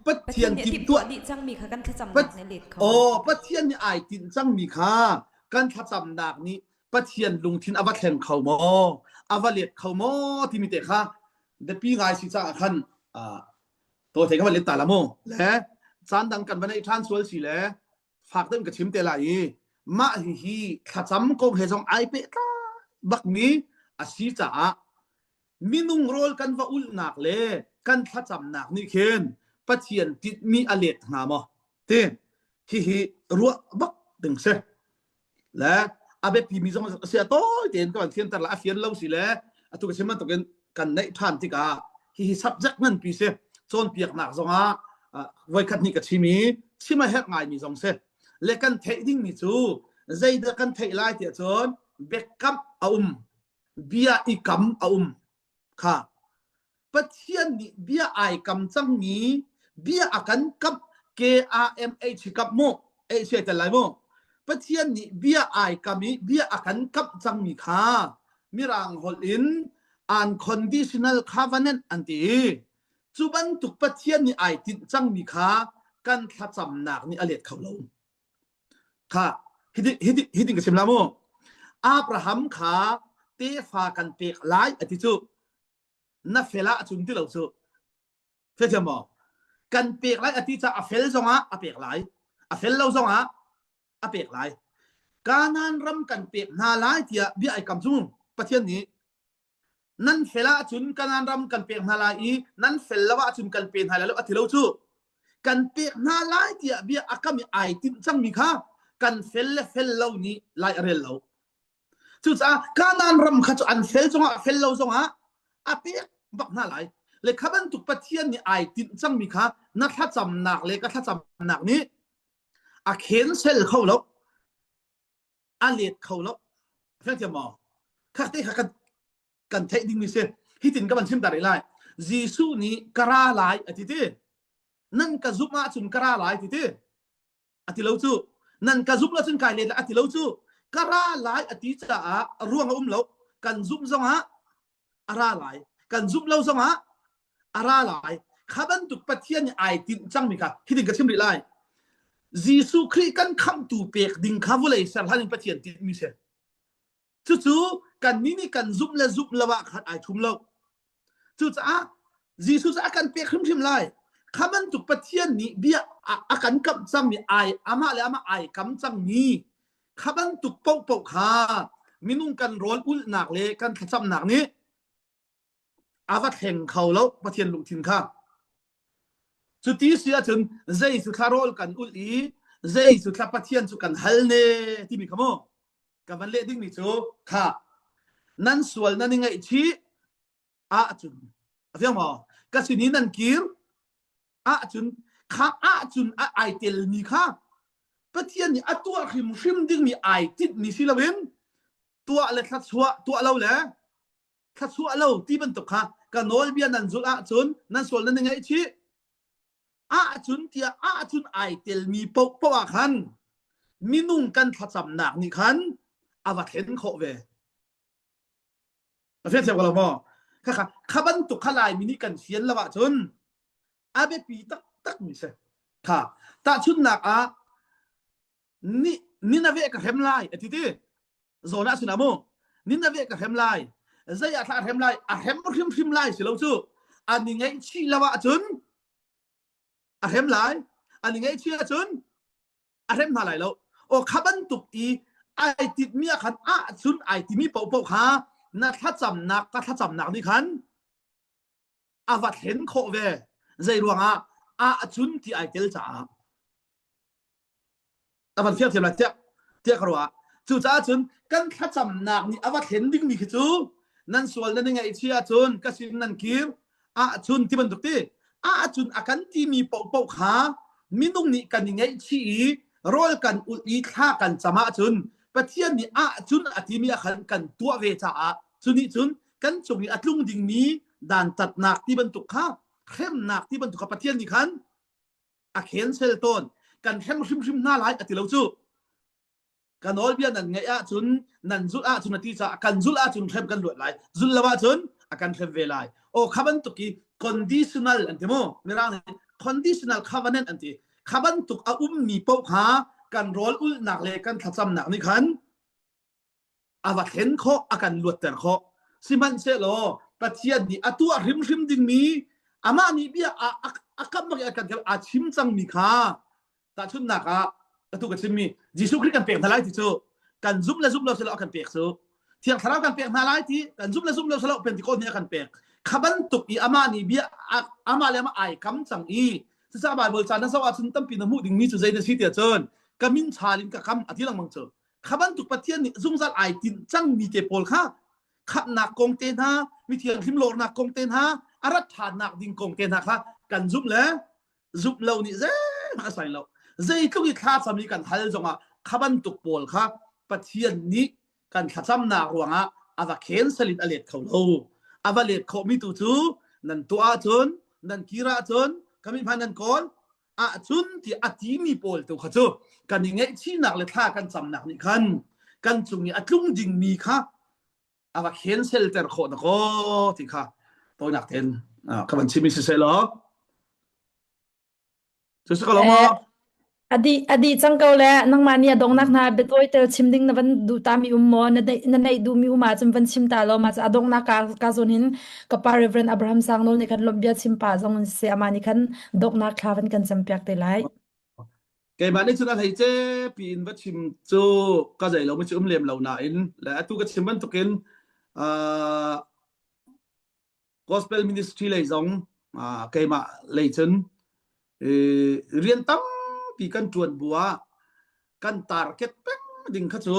Pathian timhtuah dih cangmi kha kan thlacamnak nih let kho. Oh, Pathian nih ai tinh cangmi kha kan thlacamnak nih Pathian lungthin a va thleng kho maw? A va let kho maw? Timi te kha biapi ngai si caah khan to thei ka van let ta la mu. Le caan dang kan va neih ṭhan sual si le fak deuh in ka chim te lai i mah hihi thlacam kong he zong ai pehtlai bakmi a si caah minung rawl kan va ulhnak le kan thlacamnak nih khin Pathian tinhmi a let hnga maw ti hihi ruah bak ding si. Le a biapimi zong a si a tawi tein ka van fianter la a fian lo si le atu ka chim bantukin kan neih ṭhan tikah hihi subject nganpi si cawnpiaknak zongah voikhat hnih ka chim i chim a herh ngaimi zong si le kan theih dingmi cu zeidah kan theih lai tiah cun biakamh a um bia i kam a um kha Pathian nih bia ai kam cangmi bia a kan kamh K-A-M-H kamh mu H ai tel lai mu Pathian nih bia ai kam i bia a kan kamh cangmi kha mirang holh in unconditional covenant an ti i cu bantuk Pathian nih ai tinh cangmi kha kan thlacamnak nih a let kho lo. Kha hiti hiti hitin ka chim la mu. Abraham kha tefa kan pek lai a ti cu na fel ahcun ti lo cu Fiathiam maw? Kan pek lai a ti caah a fel zongah a pek lai. A fel lo zongah a pek lai. Kanaan ram kan pek hna lai tiah bia ai kam cu Pathian nih nan fel ahcun Kanaan ram kan pek hna lai i nan fel lo ahcun kan pe hna lai lo a ti lo cu. Kan pek hna lai tiah bia a kam i ai timh cangmi kha kan fel le fel lo nih lai a rel lo. Cucaah Kanaan ram kha cu an fel zongah fel lo zongah a pek bak hna lai. Le kha bantuk Pathian nih ai tinh cangmi kha na thlacamnak le ka thlacamnak nih a cancel kho lo, a let kho lo. Fiangthiam maw? Khak te kha kan kan theih dingmi si. Hitin ka van chim ta rih lai. Jesuh nih ka ra lai a ti ti. Nan ka zumh ahcun ka ra lai ti ti. A ti lo cu. Nan ka zumh lo cun kai let lai a ti lo cu. Ka ra lai a ti caah ruang a um lo. Kan zumh zongah a ra lai. Kan zumh lo zongah a ra lai. Kha bantuk Pathian nih ai tinh cangmi kha hitin ka chim rih lai. Jesuh Khrih kan khamhtu pek ding kha vawlei ser hlan in Pathian tinhmi si. Cucu kannih nih kan zumh le zumh lo ah khan ai thum lo. Cucaah Jesuh cu a kan pek hrimhrim lai. Kha bantuk Pathian nih bia a kan kamh cangmi ai amah le amah ai kam cangmi kha bantuk paohpaoh kha minung kan rawl ulhnak le kan thlacamnak nih a va thleng kho lo Pathian lungthin kha. Cuti si ahcun zei cu thla rawl kan ulh i zei cu thla Pathian cu kan hal ne timi kha mu ka van leh dingmi cu kha nan sual nan i ngaihchih ahcun a fiang maw ka sin i nan kir ahcun kha ahcun a ai telmi kha Pathian nih a tuah hrimhrim dingmi ai tinhmi si loin tuah le thluachuah tuah lo le thluachuah lo ti bantuk kha ka nawlbia nan zulh ahcun nan sual nan i ngaihchih ahcun tiah ahcun ai telmi paohpaoh ah khan minung kan thlacamnak nih khan a va thlen khawh ve. A fiang thiam ko lo maw? Kha kha bantuk kha Laimi nih kan fian lo ahcun a biapi taktak mi si. Kha tahchunhnak ah ni Nineveh ka hrem lai a ti ti. Zawn ah sinah mu Nineveh ka hrem lai. Zei ah thla hrem lai? A hrem hrimhrim lai si lo cu. An i ngaihchih lo ahcun a hrem lai. An i ngaihchih ahcun a hrem hna lai lo. Aw kha bantuk i ai titmi ah khan ahcun ai timi paohpaoh kha na thlacamnak ka thlacamnak nih khan a va thlen khawh ve. Zei ruangah ahcun ti ai tel caah. A van fiang thiam lai tiah tiah ka ruah. Cucaah cun kan thlacamnak nih a va thlen dingmi khi cu nan sual nan i ngaihchih ahcun ka sin nan kir ahcun ti bantuk ti ahcun a kan timi paohpaoh kha minung nih kan i ngaihchih i rawl kan ulh i thla kan cam ahcun Pathian nih ahcun a timi ah khan kan tuah ve caah cu nih cun kan cung i a tlung dingmi dantatnak ti bantuk kha hremnak ti bantuk kha Pathian nih khan a cancel tawn kan hrem hrimhrim hna lai a ti lo cu. Ka nawlbia nan ngaih ahcun nan zulh ahcun a ti caah kan zulh ahcun hrem kan luat lai. Zulh lo ahcun a kan hrem ve lai. Aw kha bantuk i conditional an ti mu. Mirang nih conditional covenant an ti. Kha bantuk a ummi paoh kha kan rawl ulhnak le kan thlacamnak nih khan a va thlen khawh a kan luatter khawh sihmanhsehlaw Pathian nih a tuah hrimhrim dingmi amah nih bia a, a, a kam bak i a kan a chim cangmi kha tahchunhnak ah atu ka chimmi Jesuh Khrih kan pek hna lai ti cu kan zumh le zumh lo silo a kan pek cu Thiang Thlarau kan pek hna lai ti kan zumh le zumh lo silo Pentecost nih a kan pek kha bantuk i amah nih bia amah le amah ai kam cang i cucaah Bible ca na zoh ahcun tampi na hmuh dingmi cu zei na si tiah cun ka min chal in ka kam a ti lengmang cu kha bantuk Pathian nih zungzal ai tinh cangmi te pawl kha khamhnak kong te hna mi thianghlim lawrnak kong te hna a rat ṭhannak ding kong te hna kha kan zumh le zumh lo nih zeihmanh a sai lo zeitluk i thlacam i kan hal zongah kha bantuk pawl kha Pathian nih kan thlacamnak ruangah a va cancel in a let kho lo a va let khawhmi tu cu nan tuah ahcun nan kir ahcun kami hman nan kawl ahcun ti a timi pawl tu kha cu kan i ngaihchihnak le thla kan camnak nih khan kan cung i a tlung dingmi kha a va cancel ter khawh na kaw ti kha tawinak ten ka van chimi si seh law cu si ko lo maw Adi adi cang ko le nangmah nih a dongnak hna biatawi tel chim ding na van duh ta mi um maw na na neih duh mi um ahcun van chim ta law ma a donghnak ka ka zawn hin ka pa Reverend Abraham Sangnol nih khan lawmh bia chim pa zong in siseh amah nih khan donghnak thla van kan cam piak te lai. Keimah nih cun a hlei ce piin va chim cu ka zei lo mi cu um lem lo nain le atu ka chim bantukin uh, gospel ministry lei zong keimah lei cun rian tampi kan ṭuan bu ah kan target peng ding kha cu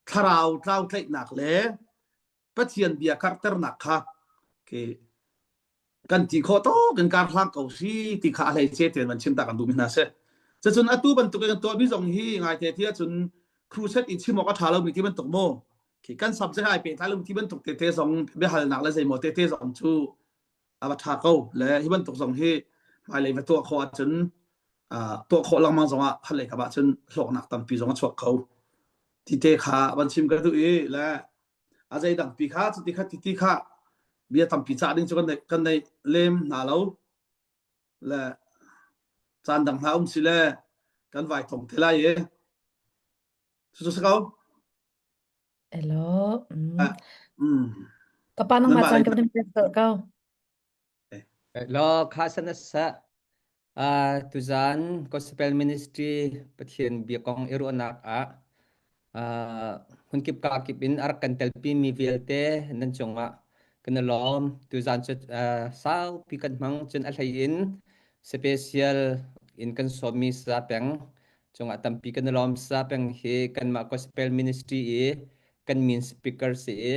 thlarau tlau tlaihnak le Pathian bia karhternak kha kan ti khawh tawk in kar hlang ko si ti kha a hlei ce tein van chim ta kan duh mi hna si. Cucun atu bantuk in kan tuahmi zong hi ngaite ti ahcun crusade in chim awk a ṭha lomi ti bantuk mu khi kan subject ai pehtlai lo ti bantuk tete zong biahalnak le zeimaw tete zong cu a va ṭha ko le hi bantuk zong hi hmailei va tuah khawh ahcun tuah khawh lengmang zong ah khalei kap ahcun hlawknak tampi zong a chuak kho ti te kha van chim ka duh i le a zei dangpi kha cuti kha titi kha bia tampi cah ding cu kan nei kan nei lem hna lo le caan dang hna um si le kan vai thong te lai i cucu si ko Hello. Mm. Ah, mm. Ka pa nang ma Nanmah caan lei ka van pek ko. Lo kha san sa uh, tuzan Gospel Ministry Pathian bia kong i ruahnak ah uh, hmunkip ka kip in a rak kan telpi mi vialte nan cungah kan i lawm. Tuzan cu uh, saupi kan hmang cun a hlei in special in kan sawmmi sa peng cungah tampi kan i lawm. Sa peng hi kanmah Gospel Ministry i kan main speaker si i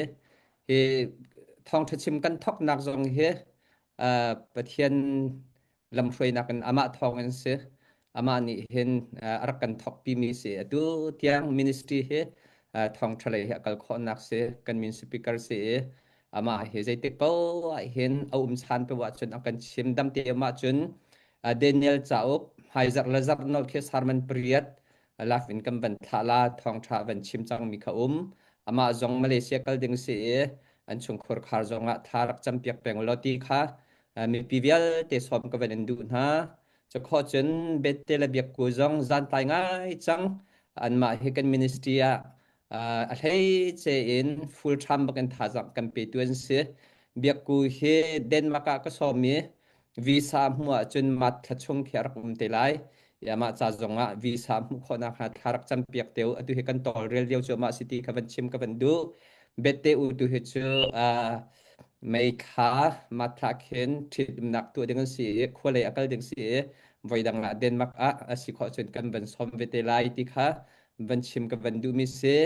hi thawngṭha chim kan thawknak zong hi uh, Pathian lamhruainak in amah thawng in si. Amah nih hin uh, a rak kan thawkpi mi si. Atu tiang ministry hi uh, thawngṭha lei hi a kal khawhnak si. Kan main speaker si i amah hi zeitik paoh ah hin a um chan paoh ahcun a kan chim dam te um ahcun uh, Daniel cauk hmaizarh le zarh nolh khi sermon pariat lak in kan van thlah la thawngṭha van chim cangmi kha um amah zong Malaysia kal ding si i an chungkhur khar zong ah tha rak campiak peng law ti kha mipi vialte sawm ka van in duh hna cukho cun bette le biakku zong zantlai ngai cang anmah hi kan ministry ah a hlei ce in full time bak in thazang kan petu an si biakku hi Denmark ah ka sawm i visa hmuh ahcun mat thla chung khi a rak um te lai. Ya mah ca zong ah visa hmuh khawhnak hnga thla rak campiak te u. Atu hi kan tawlrel lio cu mah city kha van chim ka van duh. Bette u tu hi cu mei thla mat thla khin ṭhitumnak tuah ding an si i khualei a kal ding si i voidang ah Denmark ah a si khawh cun kan van sawm ve te lai ti kha van chim ka van duhmi si.